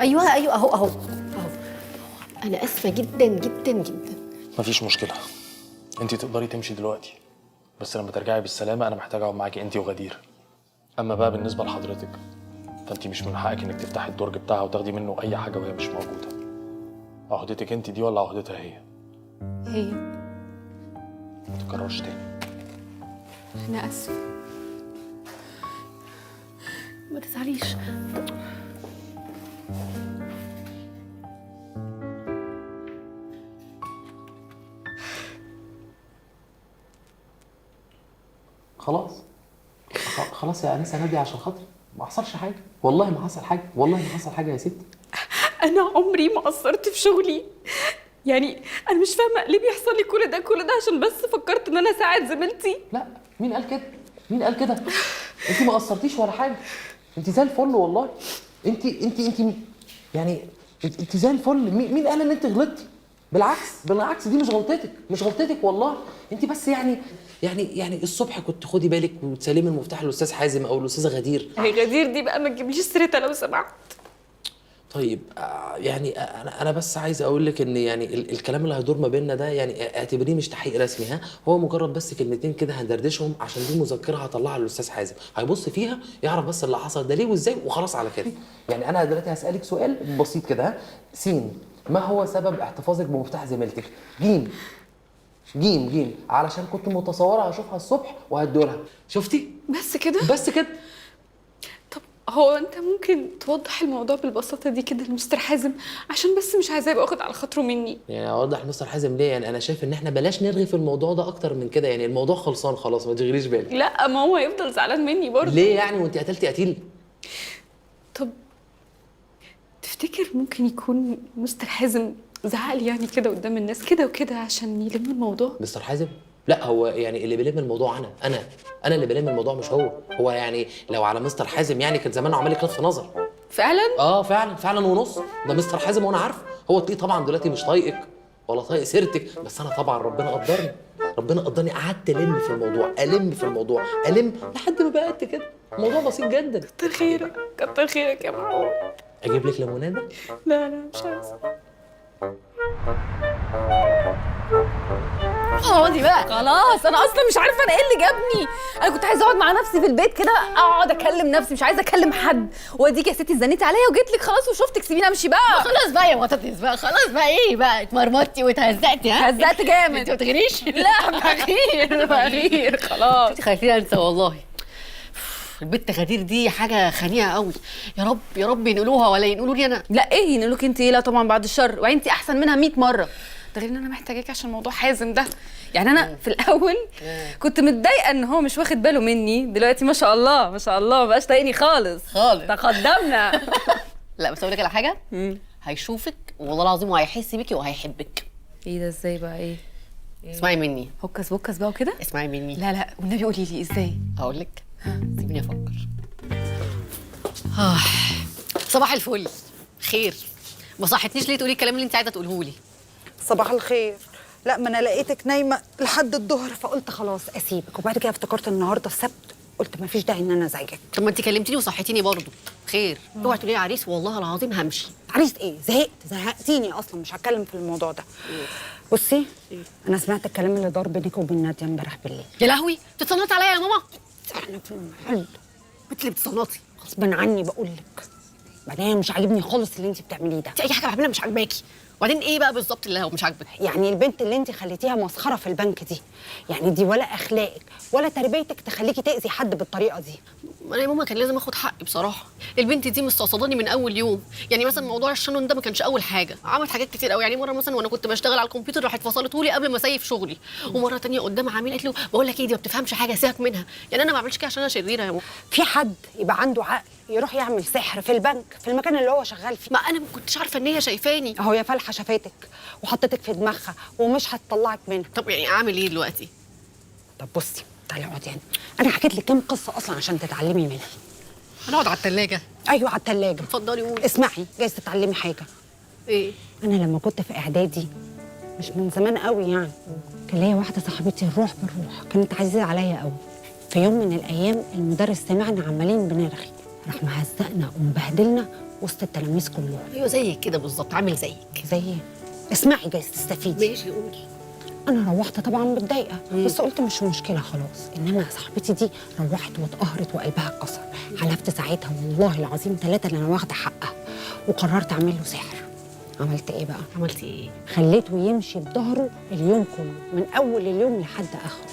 ايوه ايوه اهو اهو اهو. انا اسفه جدا جدا جدا. مفيش مشكلة، انت تقدري تمشي دلوقتي، بس لما ترجعي بالسلامة انا محتاج اقعد معاكي انت وغدير. اما بقى بالنسبة لحضرتك فانت مش من حقك انك تفتحي الدرج بتاعها وتاخدي منه اي حاجة وهي مش موجودة. عهدتك انت دي ولا عهدتها هي؟ هي. ما تتكررش تاني. انا اسفه. ما تزعليش. خلاص خلاص يا انسه ناديه، عشان خاطري ما حصلش حاجة، والله ما حصل حاجة، والله ما حصل حاجة يا ستي. انا عمري ما قصرت في شغلي، يعني انا مش فاهمه ليه بيحصل لي كل ده، كل ده عشان بس فكرت ان انا اساعد زميلتي. لا، مين قال كده؟ مين قال كده؟ انت ما قصرتيش ولا حاجة، انت زي الفل والله. انت انت انت يعني انت زي الفل. مين قال ان انت غلطتي؟ بالعكس بالعكس، دي مش غلطتك، مش غلطتك والله. انت بس يعني يعني يعني الصبح كنت خدي بالك وتسلمي المفتاح للاستاذ حازم او الاستاذة غدير. هي غدير دي بقى ما تجيبليش سيرتها لو سمحت. طيب يعني انا بس عايز اقول لك ان يعني الكلام اللي هيدور ما بيننا ده يعني اعتبريه مش تحقيق رسمي، ها، هو مجرد بس كلمتين كده هندردشهم عشان دي مذكره هطلعها للاستاذ حازم، هيبص فيها يعرف بس اللي حصل ده ليه وازاي وخلاص على كده. يعني انا دلوقتي هسالك سؤال بسيط كده، ها، سين، ما هو سبب احتفاظك بمفتاح زميلتك؟ جيم جيم جيم، علشان كنت متصورة هشوفها الصبح وهدولها. شفتي؟ بس كده؟ بس كده. طب هو انت ممكن توضح الموضوع بالبساطة دي كده لمستر حازم؟ عشان بس مش عايزاه يبقى واخد على خاطره مني. يعني اوضح لمستر حازم ليه؟ يعني انا شايف ان احنا بلاش نرغي في الموضوع ده اكتر من كده، يعني الموضوع خلصان خلاص، ما تشغليش بالك. لا، ما هو هيفضل زعلان مني برضه. ليه يعني؟ وانت قتلتي قتيل؟ طب تفتكر ممكن يكون مستر حازم زعق لي يعني كده قدام الناس كده وكده عشان يلم الموضوع؟ مستر حازم؟ لا هو يعني اللي بيلم الموضوع انا انا اللي بلم الموضوع مش هو. هو يعني لو على مستر حازم يعني كان زمانه عمل لك لفت نظر. فعلا؟ اه فعلا فعلا ونص. ده مستر حازم وانا عارفه. هو تلاقيه طبعا دلوقتي مش طايقك ولا طايق سيرتك، بس انا طبعا ربنا قدرني، ربنا قدرني. قعدت الم في الموضوع الم في الموضوع الم لحد ما بقت كده. الموضوع بسيط جدا. كتر خيرك كتر خيرك يا محمود. اجيب لك ليموناده؟ لا لا مش عايزه. اقعدي بقى خلاص. انا اصلا مش عارفه انا ايه اللي جابني. انا كنت عايزه اقعد مع نفسي في البيت كده، اقعد اكلم نفسي، مش عايزه اكلم حد. واديك يا ستي اتزنيتي عليا وجيت لك خلاص وشفتك، سيبيني امشي بقى. خلاص بقى يا بطاطس بقى، خلاص بقى. ايه بقى اتمرمطتي واتهزقتي؟ ها هزقت جامد. انت ما بتغيريش؟ لا بغير بغير خلاص. انت خليتيني انسى والله. البت غدير دي حاجة خنيقه قوي. يا رب يا رب ينقلوها ولا ينقلوا لي انا. لا ايه ينقلوك انت؟ ايه لا طبعا بعد الشر، وانت احسن منها 100 مرة. ده غير ان انا محتاجاك عشان موضوع حازم ده. يعني انا في الاول كنت متضايقة ان هو مش واخد باله مني، دلوقتي ما شاء الله ما شاء الله ما بقاش طايقني خالص خالص، تقدمنا. لا بس اقول لك على حاجة، هيشوفك والله العظيم وهيحس بيكي وهيحبك. ايه ده؟ ازاي بقى؟ ايه؟ اسمعي مني. هكس بكس بقى وكده؟ اسمعي مني. لا لا والنبي قولي لي ازاي. هقول لك، سيبيني افكر. صباح الفل. خير، ما صحتنيش ليه تقولي الكلام اللي انت عايزه تقوله لي؟ صباح الخير. لا ما انا لقيتك نايمة لحد الظهر فقلت خلاص اسيبك، وبعد كده افتكرت النهارده السبت قلت ما فيش داعي ان انا ازعجك. طب ما انت كلمتيني وصحيتيني برضه. خير، اوعي تقولي لي عريس والله العظيم همشي. عريس ايه؟ زهقت، زهقتيني اصلا، مش هتكلم في الموضوع ده. بصي انا سمعت الكلام اللي دار بينك وبين ناديه امبارح بالليل. يا لهوي، بتتصنطي عليا يا ماما؟ احنا في المحل. انت اللي بتصنطي غصب عني بقول لك. بعدين مش عاجبني خالص اللي انت بتعمليه ده. انت اي حاجة بعملها مش عاجباكي. وبعدين ايه بقى بالظبط اللي هو مش عاجبك؟ يعني البنت اللي انت خليتيها مسخرة في البنك دي، يعني دي ولا اخلاقك ولا تربيتك تخليكي تاذي حد بالطريقة دي. انا يا ماما كان لازم اخد حقي بصراحة. البنت دي مستقصداني من اول يوم. يعني مثلا موضوع الشنون ده ما كانش اول حاجة، عملت حاجات كتير قوي. يعني مرة مثلا وانا كنت بشتغل على الكمبيوتر راحت فصلته لي قبل ما اسيف شغلي، ومرة ثانية قدام عميل قالت له بقول لك ايه دي ما بتفهمش حاجة سيبك منها. يعني انا ما بعملش كده عشان انا شريرة يا ماما. في حد يبقى عنده عقل يروح يعمل سحر في البنك في المكان اللي هو شغال فيه؟ ما انا ما كنتش عارفه ان هي شايفاني. اهو يا فالحه شافتك وحطتك في دماغها ومش هتطلعك منها. طب يعني اعمل ايه دلوقتي؟ طب بصي تعالي اقعدي هنا، انا حكيت لك كام قصة اصلا عشان تتعلمي منها. هنقعد على الثلاجة؟ ايوه على الثلاجة. اتفضلي قولي. اسمعي جايز تتعلمي حاجة. ايه؟ انا لما كنت في اعدادي مش من زمان قوي يعني، كان ليا واحدة صاحبتي الروح بالروح، كانت عزيزه عليا قوي. في يوم من الايام المدرس سمعنا عمالين بنرغي، راح مهزقنا ومبهدلنا وسط التلاميذ كلهم. ايوه زيك كده بالظبط، عامل زيك. زي ايه؟ اسمعي جايز تستفيدي. ماشي قولي. انا روحت طبعا متضايقة، بس قلت مش مشكلة خلاص. انما صاحبتي دي روحت واتقهرت وقلبها اتكسر. حلفت ساعتها والله العظيم 3 اللي انا واخده حقها، وقررت اعمل له سحر. عملت ايه بقى؟ عملت ايه؟ خليته يمشي بظهره اليوم كله، من اول اليوم لحد اخره.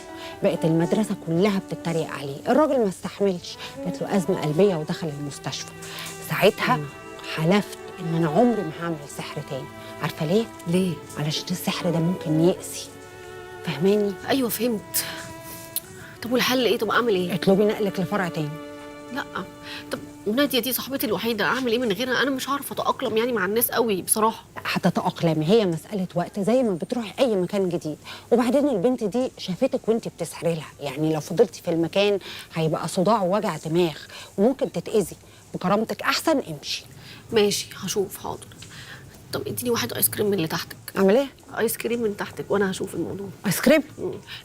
بقت المدرسة كلها بتتريق عليه، الراجل ما استحملش، جات له ازمة قلبية ودخل المستشفى. ساعتها حلفت ان انا عمري ما هعمل سحر تاني. عارفه ليه؟ ليه؟ علشان السحر ده ممكن يأذي. فهماني؟ ايوه فهمت. طب والحل ايه؟ طب اعمل ايه؟ اطلبي نقلك لفرع تاني. لا طب وناديه دي صاحبتي الوحيدة، اعمل ايه من غيرها؟ انا مش عارفه اتاقلم يعني مع الناس قوي بصراحة. هتتاقلمي، هي مسالة وقت زي ما بتروحي اي مكان جديد. وبعدين البنت دي شافتك وانت بتسحري لها، يعني لو فضلتي في المكان هيبقى صداع ووجع دماغ وممكن تتاذي. بكرامتك احسن امشي. ماشي هشوف، حاضر. طب اديني واحد ايس كريم من اللي تحتك. اعمل ايه؟ ايس كريم من تحتك وانا هشوف الموضوع. ايس كريم؟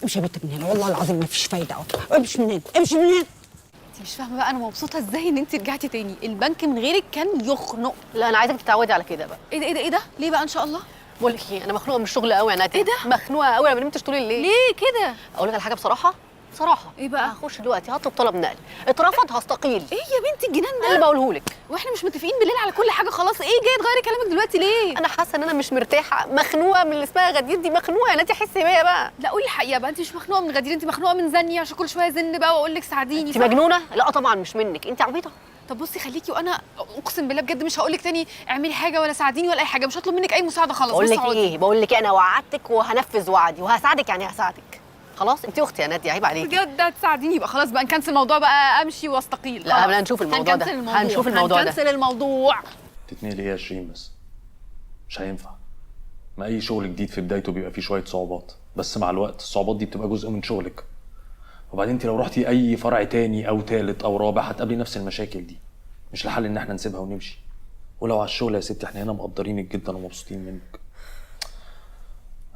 امشي يا بنت من هنا والله العظيم ما فيش فايده اهو. امشي من هنا، امشي من هنا. انت مش فاهمه بقى انا مبسوطة ازاي ان انت رجعتي تاني. البنك من غيرك كان يخنق. لا انا عايزاك تتعودي على كده بقى. ايه ده ايه ده ايه ده؟ ليه بقى ان شاء الله؟ بقول لك ايه، انا مخنوقه من الشغل قوي يا ناديه. ايه ده؟ مخنوقه قوي، انا ما نمتش طول الليل. ليه كده؟ اقول لك على حاجة بصراحة، بصراحة ايه بقى؟ هخش دلوقتي هطلب طلب نقل، اترفض هستقيل. ايه يا بنتي الجنان ده؟ اللي بقوله لك. واحنا مش متفقين بالليل على كل حاجة خلاص؟ ايه جاية تغيري كلامك دلوقتي ليه؟ انا حاسه ان انا مش مرتاحة، مخنوقه من اللي اسمها غدير دي، مخنوقه يا ناديه. حسي بيا بقى. لا قولي الحقيقة بقى، انت مش مخنوقه من غدير، انت مخنوقه من زني عشان كل شوية زن بقى واقول لك ساعديني. انت مجنونة؟ لا طبعا مش منك، انت عبيطه. طب بصي خليكي، وانا اقسم بالله بجد مش هقول لك تاني اعملي حاجة ولا ساعديني ولا اي حاجة، مش هطلب منك اي مساعدة خالص. بقول لك ايه، بقول لك انا وعدتك وهنفذ وعدي وهساعدك، يعني هساعدك. خلاص انت اختي يا ناديه، عيب عليكي بجد. هتساعديني يبقى خلاص بقى نكنسل الموضوع بقى، امشي واستقيل. لا هنشوف الموضوع ده، هنشوف الموضوع ده، هنكنسل الموضوع. تتنقلي ايه يا شيرين؟ بس مش هينفع، ما اي شغل جديد في بدايته بيبقى فيه شوية صعوبات، بس مع الوقت الصعوبات دي بتبقى جزء من شغلك. وبعدين انت لو رحتي اي فرع تاني او تالت او رابع هتقابلي نفس المشاكل دي. مش لحل ان احنا نسيبها ونمشي. ولو على الشغل يا ستي احنا هنا مقدرينك جدا ومبسوطين منك.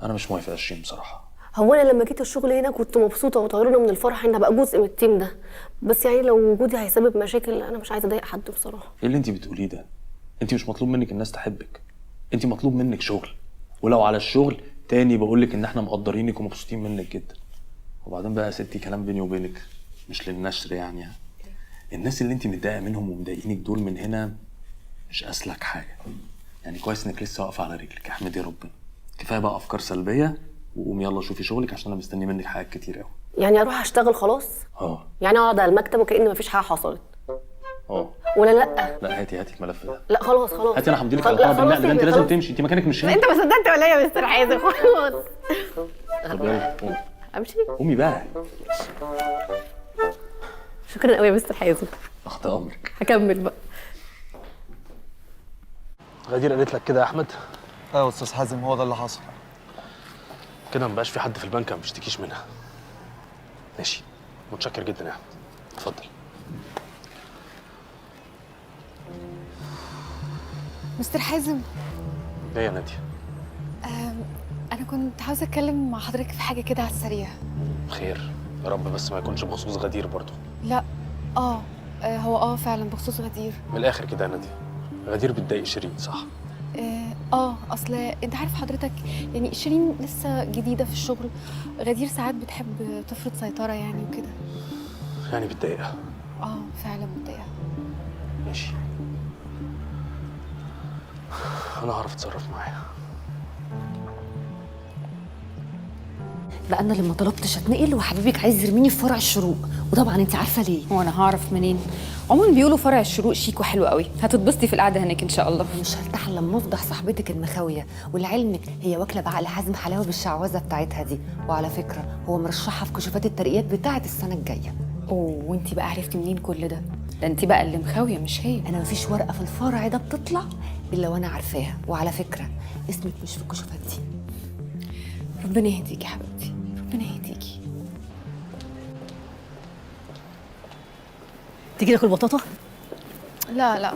انا مش موافق يا شيرين بصراحة. هو انا لما جيت الشغل هنا كنت مبسوطة وطيرانه من الفرح ان ابقى جزء من ال team ده، بس يعني لو وجودي هيسبب مشاكل انا مش عايزه اضايق حد بصراحة. ايه اللي انت بتقوليه ده؟ انت مش مطلوب منك الناس تحبك، انت مطلوب منك شغل. ولو على الشغل تاني بقولك ان احنا مقدرينك ومبسوطين منك جدا. وبعدين بقى يا ستي كلام بيني وبينك مش للنشر يعني، الناس اللي انت متضايقة منهم ومضايقينك دول من هنا مش اسلك حاجة. يعني كويس انك لسه واقفة على رجلك، احمدي ربنا. كفاية بقى افكار سلبية، وقومي يلا شوفي شغلك عشان انا مستني منك حاجات كتير قوي. يعني اروح اشتغل خلاص؟ اه. يعني اقعد على المكتب وكأن مفيش حاجة حصلت؟ اه. ولا لا؟ لا هاتي هاتي الملف ده. لا خلاص خلاص هاتي، انا همضي لك على طلب النقل ده، انت لازم تمشي، انت مكانك مش هنا. انت ما صدقت ولا يا مستر حازم؟ خلاص. طب يلا قومي. امشي؟ قومي بقى. شكرا قوي يا مستر حازم. تحت امرك. هكمل بقى. غدير قالت لك كده يا احمد؟ اه يا استاذ حازم هو ده اللي حصل. كده مبقاش في حد في البنك ما بيشتكيش منها. ماشي، متشكر جدا يا احمد، اتفضل. مستر حازم. ايه يا ناديه؟ انا كنت عاوزه اتكلم مع حضرتك في حاجة كده على السريع. خير يا رب، بس ما يكونش بخصوص غدير برضو. لا هو فعلا بخصوص غدير. من الاخر كده يا ناديه، غدير بتضايق شيرين صح؟ اصل انت عارف حضرتك يعني شيرين لسه جديدة في الشغل، غدير ساعات بتحب تفرض سيطرة يعني وكده. يعني بتضايقها؟ اه فعلا بتضايقها. ماشي، انا هعرف اتصرف معاها. بقى انا لما طلبتش اتنقل وحبيبك عايز يرميني في فرع الشروق، وطبعا انت عارفه ليه. هو انا هعرف منين؟ عموما بيقولوا فرع الشروق شيك وحلو قوي، هتتبسطي في القعدة هناك ان شاء الله. مش هرتاح لما افضح صاحبتك المخاويه، ولعلمك هي واكله بعقل حازم حلاوة بالشعوذه بتاعتها دي، وعلى فكرة هو مرشحها في كشوفات الترقيات بتاعه السنة الجاية. اوه، وانت بقى عرفتي منين كل ده؟ ده انت بقى اللي مخاويه مش هي. انا مفيش ورقة في الفرع ده بتطلع الا وانا عارفاها، وعلى فكرة اسمك مش في الكشوفات دي. ربنا يهديكي يا حبيبتي، ربنا يهديكي. تيجي ناكل بطاطا؟ لا لا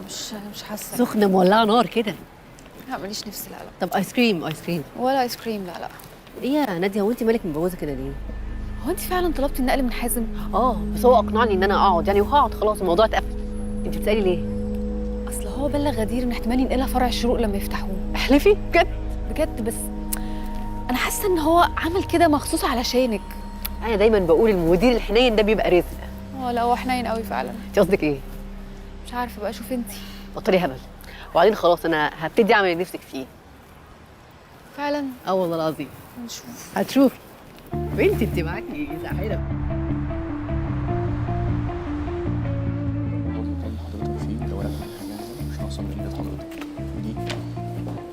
مش حاسه. سخنة مولعه نار كده. لا ماليش نفس. لا لا. طب ايس كريم؟ ايس كريم ولا ايس كريم؟ لا لا. ايه يا ناديه، هو انت مالك مبوظه كده ليه؟ هو انت فعلا طلبتي النقل من حازم؟ اه بس هو اقنعني ان انا اقعد يعني، وهقعد خلاص الموضوع اتقفل. انت بتسالي ليه؟ اصل هو بلغ غدير ان احتمال ينقلها فرع الشروق لما يفتحوه. احلفي بجد؟ بجد، بس انا حاسه ان هو عمل كده مخصوص علشانك. انا دايما بقول المدير الحنين ده بيبقى رزق. اه لا هو حنين قوي فعلا. انت قصدك ايه؟ مش عارفه بقى، شوفي انت. بطلي هبل، وبعدين خلاص انا هبتدي اعمل اللي نفسك فيه. فعلا؟ اه والله العظيم. نشوف. هتشوفي بنتي انت معاكي ساحرة. حضرتك فيه لو انا حاجة مش ناقصه من ايد حضرتك، ودي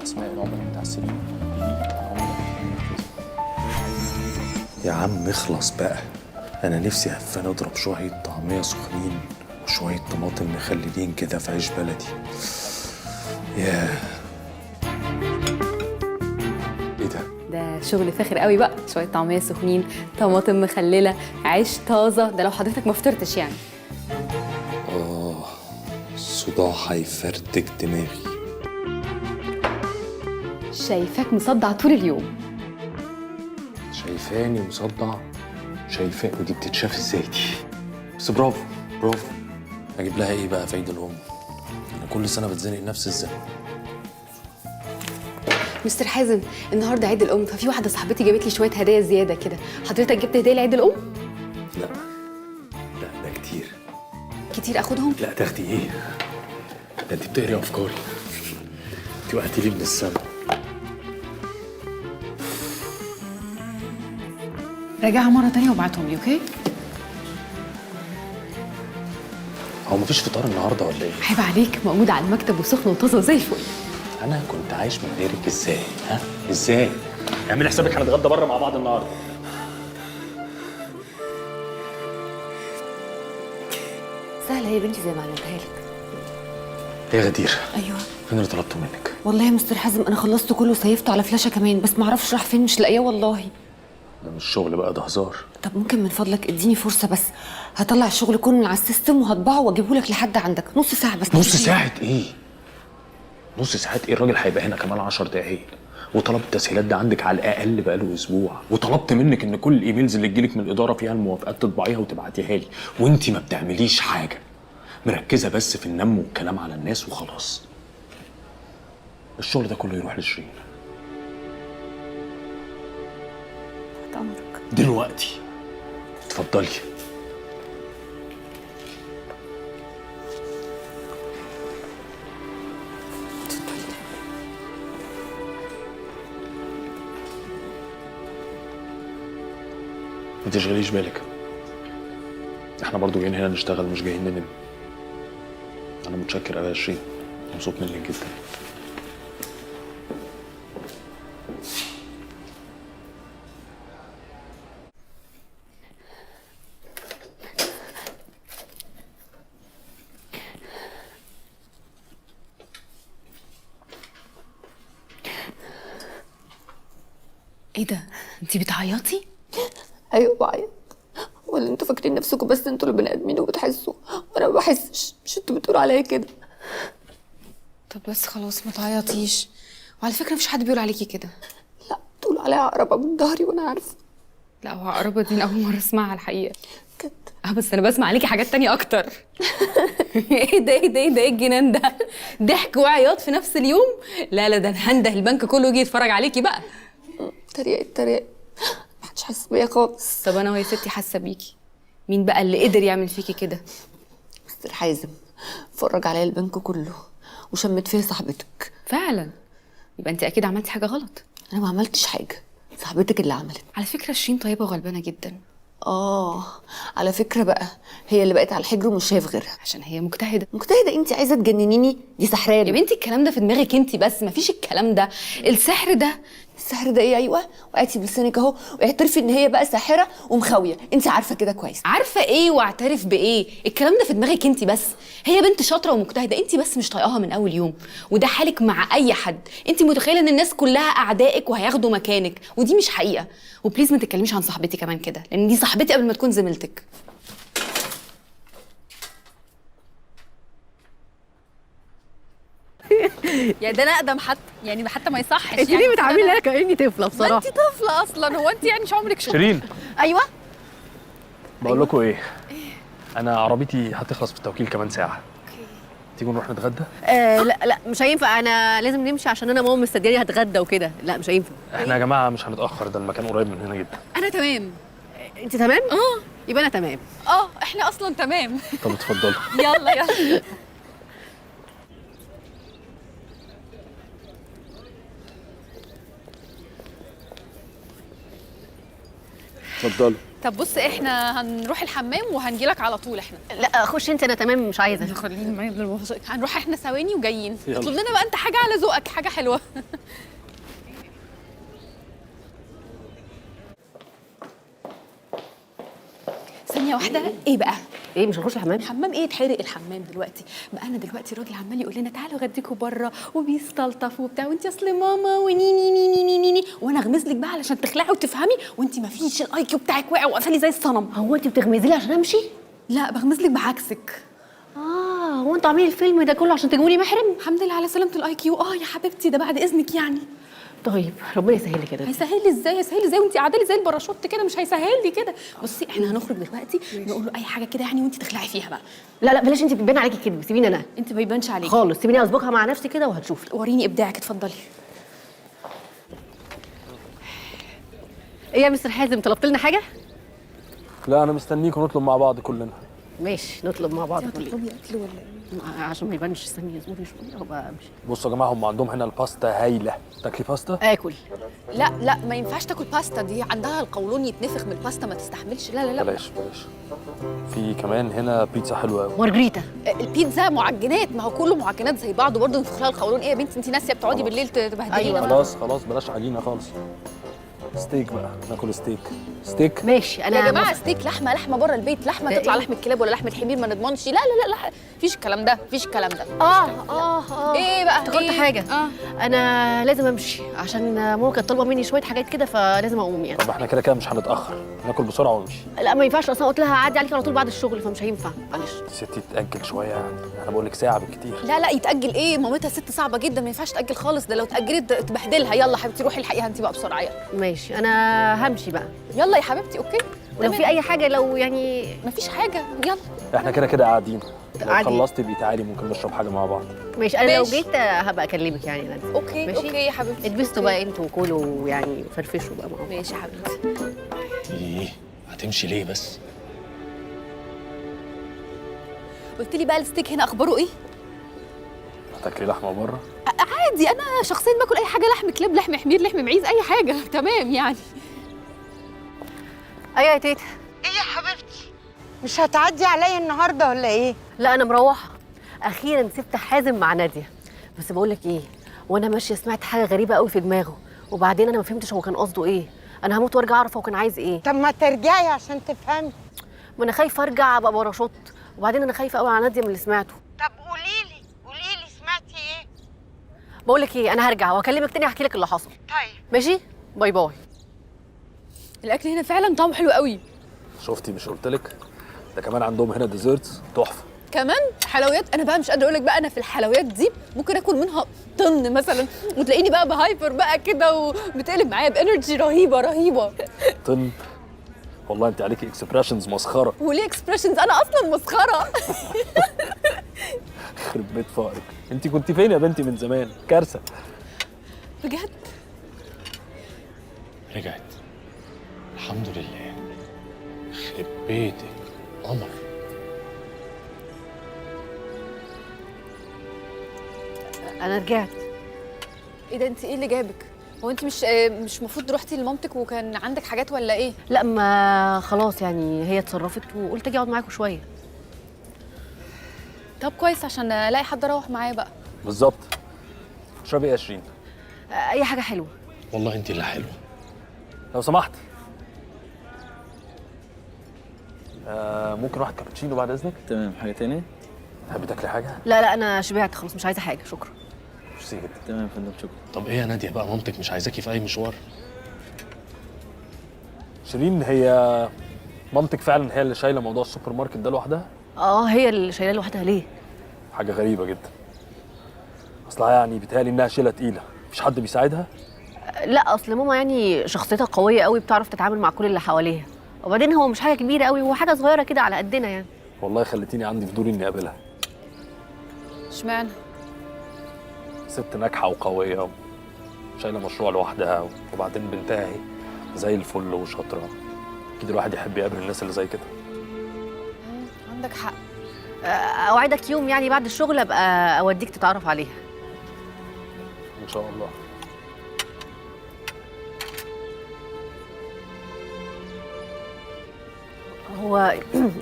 اسماء العملاء المتعسرين، ودي العملاء المنفذين. يا عم اخلص بقى، انا نفسي هفاني اضرب شوية طعميه سخنين وشوية طماطم مخللين كده في عيش بلدي. ياه ايه ده؟ ده شغل فاخر قوي بقى، شوية طعميه سخنين، طماطم مخلله، عيش طازة، ده لو حضرتك ما فطرتش يعني. اه الصداع هيفرتك دماغي. شايفاك مصدع طول اليوم. شايفاني مصدع؟ شايفاه؟ ودي بتتشاف ازاي دي؟ بس برافو برافو. اجيب لها ايه بقى في عيد الام؟ انا كل سنة بتزنق نفس الزنقة. مستر حازم النهارده عيد الام، ففي واحدة صاحبتي جابت لي شوية هدايا زيادة كده، حضرتك جبت هديه لعيد الام؟ لا لا ده كتير. كتير اخدهم؟ لا تاخدي ايه؟ ده انت بتقري افكاري. انت وقعتي لي من السما. راجعها مرة تانية وابعتهم لي. okay؟ هو مفيش فطار النهارده ولا ايه؟ عيب عليك، موجود على المكتب وسخن وطازه زي الفل. انا كنت عايش من غيرك ازاي؟ ها؟ ازاي؟ اعملي حسابك هنتغدى بره مع بعض النهارده. سهلة يا بنتي زي ما علمتها لك. يا غدير. ايوه. فين اللي طلبته منك؟ والله يا مستر حازم انا خلصته كله وسيفته على فلاشه كمان، بس معرفش راح فين، مش لاقياه والله. ده مش شغل بقى، ده هزار. طب ممكن من فضلك اديني فرصة بس، هطلع الشغل كله من على ال system وهطبعه واجيبه لك لحد عندك. نص ساعة بس. نص ساعة ايه؟ نص ساعة ايه؟ الراجل هيبقى هنا كمان 10 دقايق، وطلب التسهيلات ده عندك على الاقل بقاله اسبوع، وطلبت منك ان كل ال emails اللي تجيلك من الادارة فيها الموافقات تطبعيها وتبعتيها لي، وانت ما بتعمليش حاجة، مركزه بس في النم والكلام على الناس وخلاص. الشغل ده كله يروح لشيرين. تحت امرك. دلوقتي اتفضلي. ما تشغليش بالك، احنا برضو جايين هنا نشتغل مش جايين ننام. انا متشكر قوي يا شيرين، مبسوط منك جدا. ايه ده؟ انتي بتعيطي؟ ايوه بعيط. ولا انتوا فاكرين نفسكم بس انتوا اللي بني ادمين وبتحسوا، وانا ما بحسش؟ مش انتوا بتقولوا عليا كده؟ طب بس خلاص ما تعيطيش. وعلى فكرة مفيش حد بيقول عليكي كده. لا بتقولوا عليا عقربه من ظهري وانا عارفه. لا هو عقربه دي انا اول مرة اسمعها الحقيقة. بجد؟ اه بس انا بسمع عليكي حاجات تانية اكتر. ايه ده ايه ده ايه ده ايه الجنان ده؟ ضحك وعياط في نفس اليوم؟ لا لا ده انا هنده البنك كله يجي يتفرج عليكي بقى. تريقة تريقة، محدش حاسس بيا خالص. طب انا ويا ستي حاسه بيكي، مين بقى اللي قدر يعمل فيكي كده؟ مستر حازم فرج عليا البنك كله وشمت فيا صاحبتك. فعلا؟ يبقى انت اكيد عملتي حاجة غلط. انا ما عملتش حاجة، صاحبتك اللي عملت. على فكرة شيرين طيبة وغلبانه جدا. اه على فكرة بقى هي اللي بقت على الحجر ومش شايف غيرها. عشان هي مجتهدة. مجتهدة؟ انت عايزه تجننيني؟ دي سحرانه يا بنتي. الكلام ده في دماغك انت بس، مفيش الكلام ده. السحر ده. السحر ده ايه؟ ايوه وقعتي بلسانك اهو، واعترفي ان هي بقى ساحرة ومخاويه، انت عارفه كده كويس. عارفه ايه واعترف بايه؟ الكلام ده في دماغك انت بس. هي بنت شاطرة ومجتهده، انت بس مش طايقاها من اول يوم، وده حالك مع اي حد. انت متخيله ان الناس كلها اعدائك وهياخدوا مكانك، ودي مش حقيقة. و please ما تتكلميش عن صاحبتي كمان كده، لان دي صاحبتي قبل ما تكون زميلتك. يا ده انا اقدم حتى، يعني حتى ما يصحش. انت ليه بتعامليني انا كاني طفله بصراحة؟ ما انت طفله اصلا، هو انت يعني مش عمرك شفتي؟ شيرين. ايوه. بقول لكم ايه، انا عربيتي هتخلص في التوكيل كمان ساعة. okay، تيجوا نروح نتغدى؟ لا لا مش هينفع، انا لازم نمشي عشان انا ماما مستنياني هتغدى وكده. لا مش هينفع. احنا يا جماعة مش هنتاخر، ده المكان قريب من هنا جدا. انا تمام. انت تمام؟ اه يبقى انا تمام. اه احنا اصلا تمام. طب اتفضلوا. يلا يلا. اتفضلوا. طب بص احنا هنروح الحمام وهنجيلك على طول. احنا لا خش انت، انا تمام مش عايزه. خليني معايا، هنروح احنا ثواني وجايين. اطلب لنا بقى انت حاجة على ذوقك، حاجة حلوة. ثانية واحدة. ايه بقى؟ ايه مش هنخش الحمام؟ الحمام ايه؟ اتحرق الحمام دلوقتي بقى. انا دلوقتي الراجل عمال يقول لنا تعالوا غديكوا بره وبيستلطف وبتاع، وانت اصل ماما ونيني نيني نيني نيني، وانا اغمز لك بقى علشان تخلعي وتفهمي، وانت ما فيش ال IQ بتاعك واقع وقفلي زي الصنم. هو انت بتغمزي لي عشان امشي؟ لا بغمز لك بعكسك. اه هو انتوا عاملين الفيلم ده كله عشان تجيبوا لي محرم؟ الحمد لله على سلامه ال IQ. اه يا حبيبتي ده بعد اذنك يعني. طيب ربنا يسهل لي كده. هيسهل لي ازاي؟ هيسهل لي ازاي وانت قاعدة لي زي الباراشوت كده؟ مش هيسهل لي كده. بصي احنا هنخرج دلوقتي نقول له اي حاجة كده يعني، وانت تخلعي فيها بقى. لا لا بلاش، انت بتبان عليكي كده، سيبيني انا. انت ما بيبانش عليكي خالص، سيبيني اظبطها مع نفسي كده وهتشوفي. وريني ابداعك، اتفضلي. ايه يا مستر حازم طلبت لنا حاجة؟ لا انا مستنيكم نطلب مع بعض كلنا. ماشي نطلب مع بعض كلنا. هتطلبي اكل ولا ايه؟ عشان ما يبانش. استني اصبري شوية وابقى امشي. بصوا يا جماعة هم عندهم هنا الباستا هايلة، تاكلي باستا؟ اكل. لا لا ما ينفعش تاكل باستا، دي عندها القولون يتنفخ من الباستا ما تستحملش. لا لا لا بلاش بلاش. في كمان هنا بيتزا حلوة قوي. مارجريتا. البيتزا معجنات، ما هو كله معجنات زي بعضه برضه ينفخ لها القولون. ايه يا بنتي انت ناسيه بتقعدي بالليل تبهدلينا؟ خلاص خلاص بلاش عجينه خالص. ستيك بقى، ناكل ستيك. ستيك ماشي. انا يا جماعة ستيك لحمه، لحمه بره البيت، لحمه تطلع لحمه كلاب ولا لحمه حمير ما نضمنش. لا لا لا لا، مفيش الكلام ده، مفيش الكلام ده. ايه بقى؟ افتكرت إيه؟ حاجة. انا لازم امشي عشان ماما كانت طالبه مني شوية حاجات كده، فلازم اقوم يعني. طب احنا كده كده مش هنتاخر، ناكل بسرعة ونمشي. لا ما ينفعش، اصلا قلت لها هعدي عليك على طول بعد الشغل، فمش هينفع معلش. ستي تتاجل شوية يعني، انا بقول لك ساعة بالكتير. لا لا يتاجل ايه؟ مامتها ست صعبة جدا، ما ينفعش تاجل خالص، ده لو اتاجلت تبهدلها. يلا حبيبتي روحي الحقيها انت بقى بسرعة. يلا ماشي انا همشي بقى. يلا يا حبيبتي. okay، ولو في اي حاجة، لو يعني مفيش حاجة. يلا احنا كده كده قاعدين، لو خلصتي بقي تعالي ممكن نشرب حاجة مع بعض. ماشي انا لو جيت هبقى اكلمك يعني. okay ماشي؟ okay يا حبيبتي. اتبسطوا بقى انتوا وكلوا يعني، فرفشوا بقى مع بعض. ماشي يا حبيبتي. ايه هتمشي ليه بس؟ قلت لي بقى الستيك هنا اخباره ايه؟ هتاكلي لحمه بره؟ عادي، انا شخصيا باكل اي حاجة، لحم كلاب، لحم حمير، لحم معيز، اي حاجة تمام يعني. ايوه يا تيتا. ايه يا حبيبتي؟ مش هتعدي عليا النهارده ولا ايه؟ لا انا مروحة، اخيرا سبت حازم مع ناديه. بس بقول لك ايه، وانا ماشية سمعت حاجة غريبة قوي في دماغه، وبعدين انا ما فهمتش هو كان قصده ايه. انا هموت وارجع اعرف هو كان عايز ايه. طب ما ترجعي عشان تفهمي. ما انا خايفة ارجع ابقى باراشوت، وبعدين انا خايفة قوي على ناديه من اللي سمعته. طب قولي لي، قولي لي سمعتي ايه؟ بقول لك ايه، انا هرجع واكلمك تاني احكي لك اللي حصل. طيب ماشي، bye bye. الاكل هنا فعلا طعمه حلو قوي. شفتي؟ مش قلت لك؟ ده كمان عندهم هنا desserts تحفة، كمان حلويات. انا بقى مش قادرة اقول لك بقى، انا في الحلويات دي ممكن اكل منها طن مثلا، وتلاقيني بقى ب hyper بقى كده، وبتقلب معايا ب energy رهيبة رهيبة. طن؟ والله انت عليكي expressions مسخرة. وليه expressions؟ انا اصلا مسخرة. يخرب بيت فقرك، انت كنت فين يا بنتي من زمان؟ كارثة بجد. رجعت الحمد لله. يخرب بيتك قمر. انا رجعت. ايه ده؟ انت ايه اللي جابك؟ هو انت مش المفروض روحتي لمامتك وكان عندك حاجات ولا ايه؟ لا ما خلاص يعني، هي اتصرفت وقلت اجي اقعد معاكم شوية. طب كويس، عشان الاقي حد اروح معايا بقى. بالظبط. اشربي ايه يا شيرين؟ اي حاجة حلوة. والله انت اللي حلوة. لو سمحت ممكن واحد كابتشينو بعد اذنك؟ تمام. حاجة تاني؟ تحبي تاكلي حاجة؟ لا لا انا شبعت خلاص، مش عايزه حاجة شكرا. ميرسي جدا. تمام يا فندم شكرا. طب ايه يا ناديه بقى، مامتك مش عايزاكي في اي مشوار؟ شيرين، هي مامتك فعلا هي اللي شايله موضوع السوبر ماركت ده لوحدها؟ اه هي اللي شايلاه لوحدها. ليه؟ حاجة غريبة جدا. اصلها يعني بيتهيألي انها شيله تقيلة، مفيش حد بيساعدها؟ لا اصل ماما يعني شخصيتها قوية قوي، بتعرف تتعامل مع كل اللي حواليها، وبعدين هو مش حاجة كبيرة قوي، هو حاجة صغيرة كده على قدنا يعني. والله خلتيني عندي فضول اني اقابلها. اشمعنى؟ ست ناجحة وقويه، شايله مشروع لوحدها، وبعدين بنتها اهي زي الفل وشاطره. اكيد الواحد يحب يقابل الناس اللي زي كده. عندك حق. اوعدك يوم يعني بعد الشغل ابقى اوديك تتعرف عليها. ان شاء الله. هو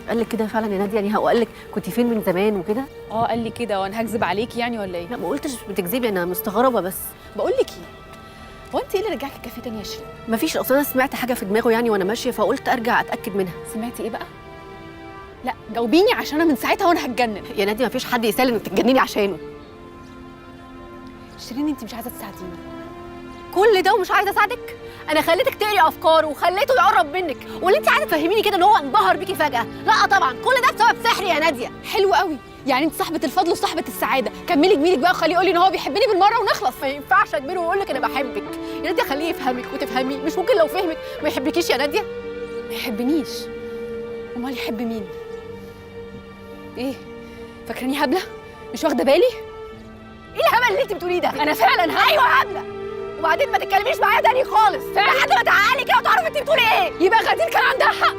قال لك كده فعلا يا ناديه؟ يعني هو قال لك كنت فين من زمان وكده؟ اه قال لي كده. وانا هكذب عليكي يعني ولا ايه؟ لا ما قلتش بتكذبي، انا مستغربه بس. بقول لك ايه، هو انت ايه اللي رجعك الكافيه تاني يا شيرين؟ مفيش، اصل انا سمعت حاجة في دماغه يعني وانا ماشية، فقلت ارجع اتاكد منها. سمعتي ايه بقى؟ لا جاوبيني عشان انا من ساعتها وانا هتجنن. يا ناديه مفيش حد يسال انك تتجنني عشانه. شيرين انت مش عايزه تساعديني. كل ده ومش عايزه اساعدك؟ انا خليتك تقري افكاره وخليته يقرب منك، واللي انت عايزه تفهميني كده ان هو انبهر بيكي فجاة؟ لا طبعا كل ده بسبب سحري يا ناديه. حلو قوي، يعني انت صاحبه الفضل وصاحبه السعادة، كملي جميلك بقى وخليه يقول لي ان هو بيحبني بالمرة ونخلص. ما ينفعش اجبره ويقول لك انا بحبك يا ناديه، خليه يفهمك وتفهميه. مش ممكن لو فهمك ما يحبكيش يا ناديه. ما يحبنيش؟ امال يحب مين؟ ايه فاكراني هبلة؟ مش واخده بالي؟ ايه الهبل اللي انت بتقوليه ده؟ انا فعلا هبلة. ايوه هبلة. وبعدين ما تتكلميش معايا تاني خالص لحد ما تعقلي كده وتعرفي انت بتقولي ايه. يبقى غدير كان عندها حق.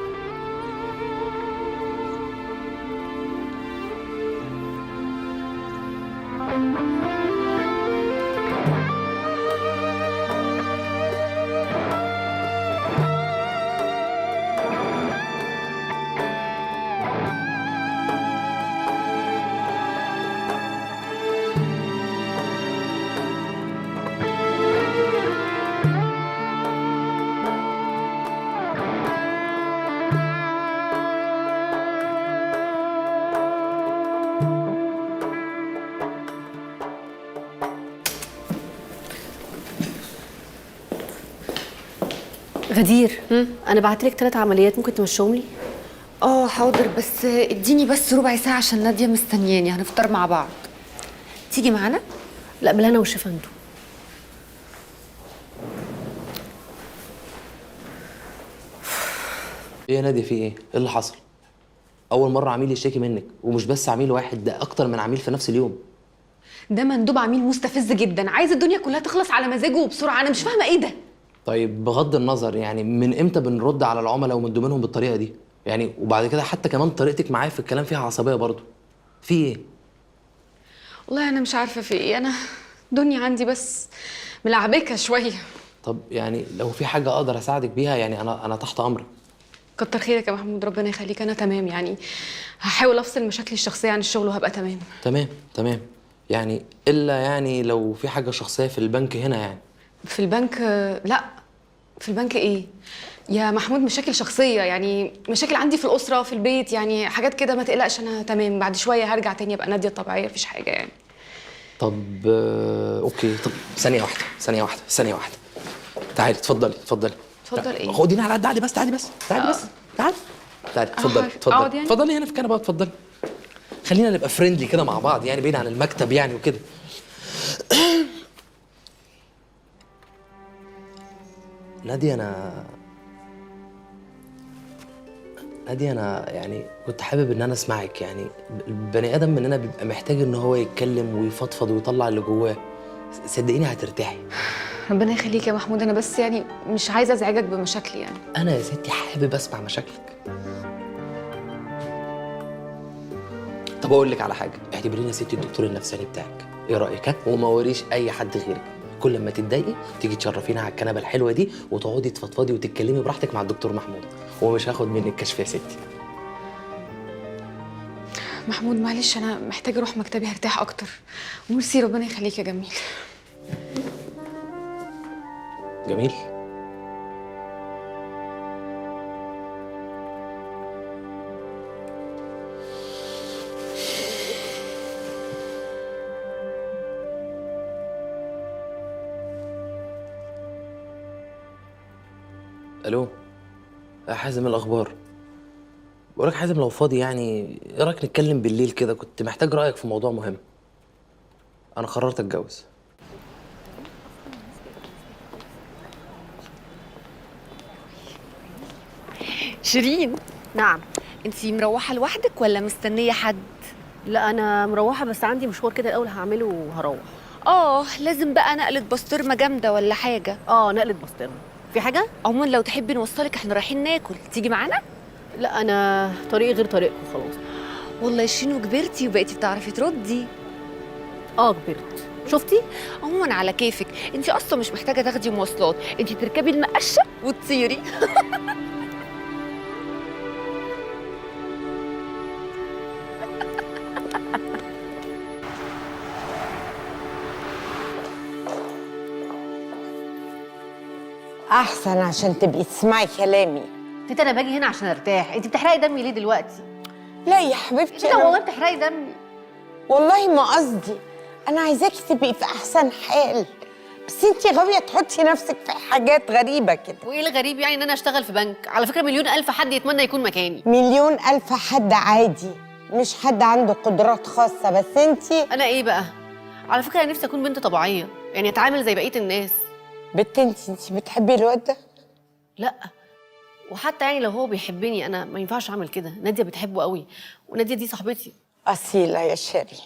غدير، انا بعت لك 3 عمليات، ممكن تمشيهم لي؟ اه حاضر، بس اديني بس ربع ساعة عشان ناديه مستنياني، هنفطر مع بعض. تيجي معانا؟ لا بالهنا والشفا انتوا. ايه يا ناديه، في ايه؟ ايه اللي حصل؟ اول مرة عميل يشتكي منك، ومش بس عميل واحد، ده اكتر من عميل في نفس اليوم. ده مندوب عميل مستفز جدا، عايز الدنيا كلها تخلص على مزاجه وبسرعة، انا مش فاهمه ايه ده. طيب بغض النظر، يعني من امتى بنرد على العملاء ومندوبينهم بالطريقة دي؟ يعني وبعد كده حتى كمان طريقتك معايا في الكلام فيها عصبية برضه. في ايه؟ والله انا مش عارفه في ايه، انا دنيا عندي بس ملعبكه شوية. طب يعني لو في حاجة اقدر اساعدك بيها، يعني انا تحت امرك. كتر خيرك يا محمود، ربنا يخليك، انا تمام، يعني هحاول افصل مشاكلي الشخصية عن الشغل وهبقى تمام. تمام تمام، يعني الا يعني لو في حاجة شخصية في البنك هنا. يعني في البنك؟ لا في البنك ايه يا محمود، مشاكل شخصية يعني، مشاكل عندي في الاسرة في البيت، يعني حاجات كده، ما تقلقش انا تمام، بعد شوية هرجع تاني ابقى ناديه الطبيعية، مفيش حاجة يعني. طب okay، طب ثانية واحدة ثانية واحدة ثانية واحدة، تعالي اتفضلي اتفضلي. اتفضل ايه؟ خديني على قد عقلي بس، تعالي بس تعالي بس تعالي تعالي، اتفضلي اتفضلي يعني؟ اتفضلي هنا في الكنبة، اتفضلي. خلينا نبقى friendly كده مع بعض، يعني بعيد عن المكتب يعني وكده. نادية، انا يعني كنت حابب ان انا اسمعك. يعني البني ادم مننا بيبقى محتاج ان هو يتكلم ويفضفض ويطلع اللي جواه، صدقيني هترتاحي. ربنا يخليك يا محمود، انا بس يعني مش عايزه ازعجك بمشاكلي يعني. انا يا ستي حابب اسمع مشاكلك. طب اقول لك على حاجة، اعتبريني يا ستي الدكتور النفساني بتاعك، ايه رايك؟ ها؟ وما وريش اي حد غيرك. كل ما تتضايقي تيجي تشرفينا على الكنبة الحلوة دي وتقعدي تفضفضي وتتكلمي براحتك مع الدكتور محمود، ومش هاخد منك كشف يا ستي. محمود معلش انا محتاجه اروح مكتبي هرتاح اكتر، وميرسي ربنا يخليك يا جميل. جميل؟ الو يا حازم، الاخبار؟ بقولك حازم لو فاضي يعني ايه رايك نتكلم بالليل كده؟ كنت محتاج رايك في موضوع مهم. انا قررت اتجوز. شيرين. نعم. انتي مروحة لوحدك ولا مستنيه حد؟ لا انا مروحة، بس عندي مشوار كده الاول هعمله وهروح. اه لازم بقى نقله بسطرمه جامدة ولا حاجة؟ اه نقله بسطرمه. في حاجة؟ عموما لو تحبي نوصلك، احنا رايحين ناكل، تيجي معانا؟ لا انا طريقي غير طريقكم خلاص. والله يا شيرين وكبرتي وبقيتي بتعرفي تردي. اه كبرت، شفتي؟ عموما على كيفك، انتي اصلا مش محتاجه تاخدي مواصلات، انتي تركبي المقشه وتطيري. احسن عشان تبقي تسمعي كلامي. تيتا انا باجي هنا عشان ارتاح، انت بتحرقي دمي ليه دلوقتي؟ لا يا حبيبتي تيتا والله بتحرقي دمي. والله ما قصدي، انا عايزاكي تبقي في احسن حال، بس انت غاويه تحطي نفسك في حاجات غريبة كده. وايه الغريب يعني ان انا اشتغل في بنك؟ على فكرة 1,000,000 حد يتمنى يكون مكاني. 1,000,000 حد عادي، مش حد عنده قدرات خاصة. بس انت. انا ايه بقى؟ على فكرة انا نفسي اكون بنت طبيعية، يعني اتعامل زي بقية الناس. بنت انت بتحبي الواد ده؟ لا، وحتى يعني لو هو بيحبني انا ما ينفعش اعمل كده. ناديه بتحبه قوي، وناديه دي صاحبتي. اصيلة يا شيري.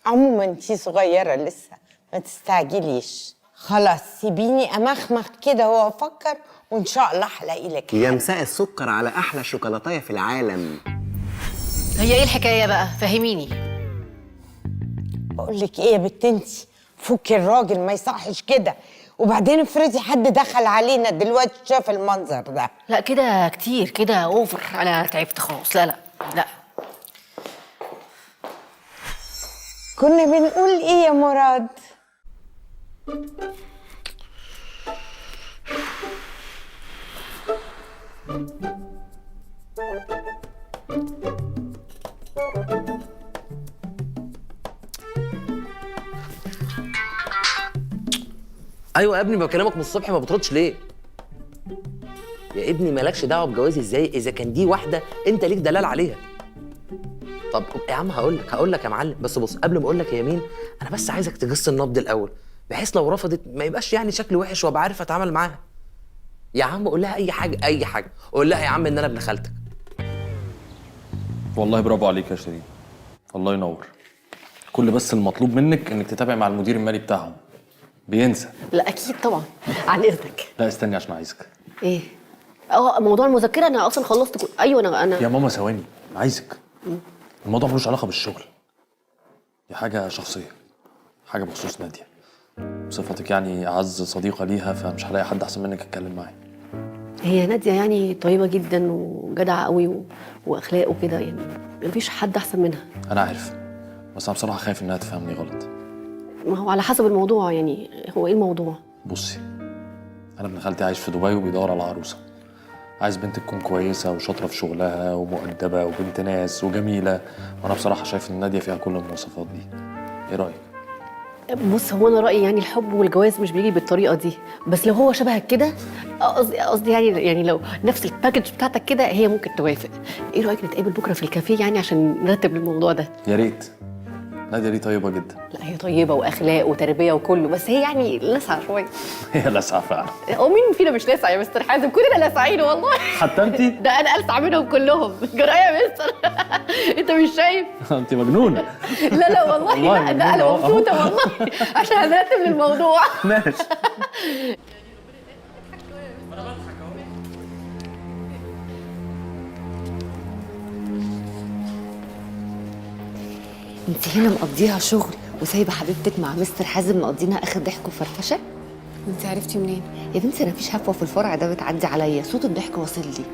عموما انت صغيرة لسه، ما تستعجليش. خلاص سيبيني امخمخ كده وافكر، وان شاء الله هلاقي لك. يا مساء السكر على احلى شوكولاتايه في العالم. هي ايه الحكاية بقى؟ فهميني. بقول لك ايه يا بنت انت، فكي الراجل ما يصحش كده. وبعدين افرضي حد دخل علينا دلوقتي شاف المنظر ده. لا كده كتير، كده over، انا تعبت خلاص. لا لا لا. كنا بنقول ايه يا مراد؟ ايوه يا ابني بكلمك من الصبح ما بتردش ليه؟ يا ابني مالكش دعوه بجوازي ازاي اذا كان دي واحدة انت ليك دلال عليها. طب يا عم هقول لك يا معلم، بس بص قبل ما اقول لك يا مين، انا بس عايزك تجس النبض الاول، بحيث لو رفضت ما يبقاش يعني شكلي وحش وابقى عارف اتعامل معاها. يا عم قول لها اي حاجة، اي حاجة، قول لها يا عم ان انا ابن خالتك. والله برافو عليك يا شيرين، الله ينور. كل بس المطلوب منك انك تتابعي مع المدير المالي بتاعهم، بينسى. لا اكيد طبعا. عن اذنك. لا استني عشان عايزك. ايه؟ موضوع المذكرة انا اصلا خلصت ايوه انا يا ماما ثواني، عايزك. الموضوع ملوش علاقة بالشغل، دي حاجة شخصية، حاجة بخصوص ناديه. بصفتك يعني اعز صديقه ليها، فمش هلاقي حد احسن منك اتكلم معاه. هي ناديه يعني طيبة جدا وجدعه قوي واخلاق وكده، يعني مفيش حد احسن منها. انا عارف، بس انا بصراحة خايف انها تفهمني غلط. ما هو على حسب الموضوع، يعني هو ايه الموضوع؟ بصي، انا ابن خالتي عايش في دبي وبيدور على عروسه، عايز بنت تكون كويسة وشاطره في شغلها ومؤدبه وبنت ناس وجميلة، وانا بصراحة شايف ان ناديه فيها كل المواصفات دي. ايه رايك؟ بص، هو انا رايي يعني الحب والجواز مش بيجي بالطريقة دي، بس لو هو شبهك كده، قصدي يعني لو نفس ال package بتاعتك كده هي ممكن توافق. ايه رايك نتقابل بكره في الكافيه يعني عشان نرتب الموضوع ده؟ يا ريت. ناديه دي طيبة جدا. لا هي طيبة واخلاق وتربيه وكله، بس هي يعني لسعه شوية. هي لسعه فعلا. هو مين فينا مش لسع يا مستر حازم؟ كلنا لسعين والله. حتى انت؟ ده انا السع منهم كلهم. جرايه يا مستر. انت مش شايف؟ انت مجنونة. لا لا والله، لا ده انا مبسوطة والله عشان هنرتب للموضوع. ماشي. انت هنا مقضيها شغل وسايبه حبيبتك مع مستر حازم مقضينها اخر ضحك وفرفشه؟ وانت عرفتي منين؟ يا بنتي انا مفيش هفوة في الفرع ده بتعدي عليا، صوت الضحك واصل لي.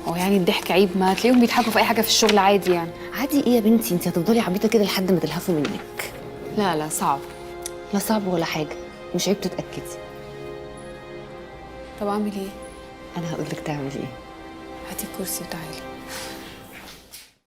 هو يعني الضحك عيب؟ ما تلاقيهم بيضحكوا في اي حاجة في الشغل عادي يعني. عادي ايه يا بنتي؟ انت هتفضلي عبيطه كده لحد ما تلهفوا منك. لا لا صعب. لا صعب ولا حاجة، مش عيب تتاكدي. طب اعمل ايه؟ انا هقول لك تعملي ايه. هاتي الكرسي وتعالي.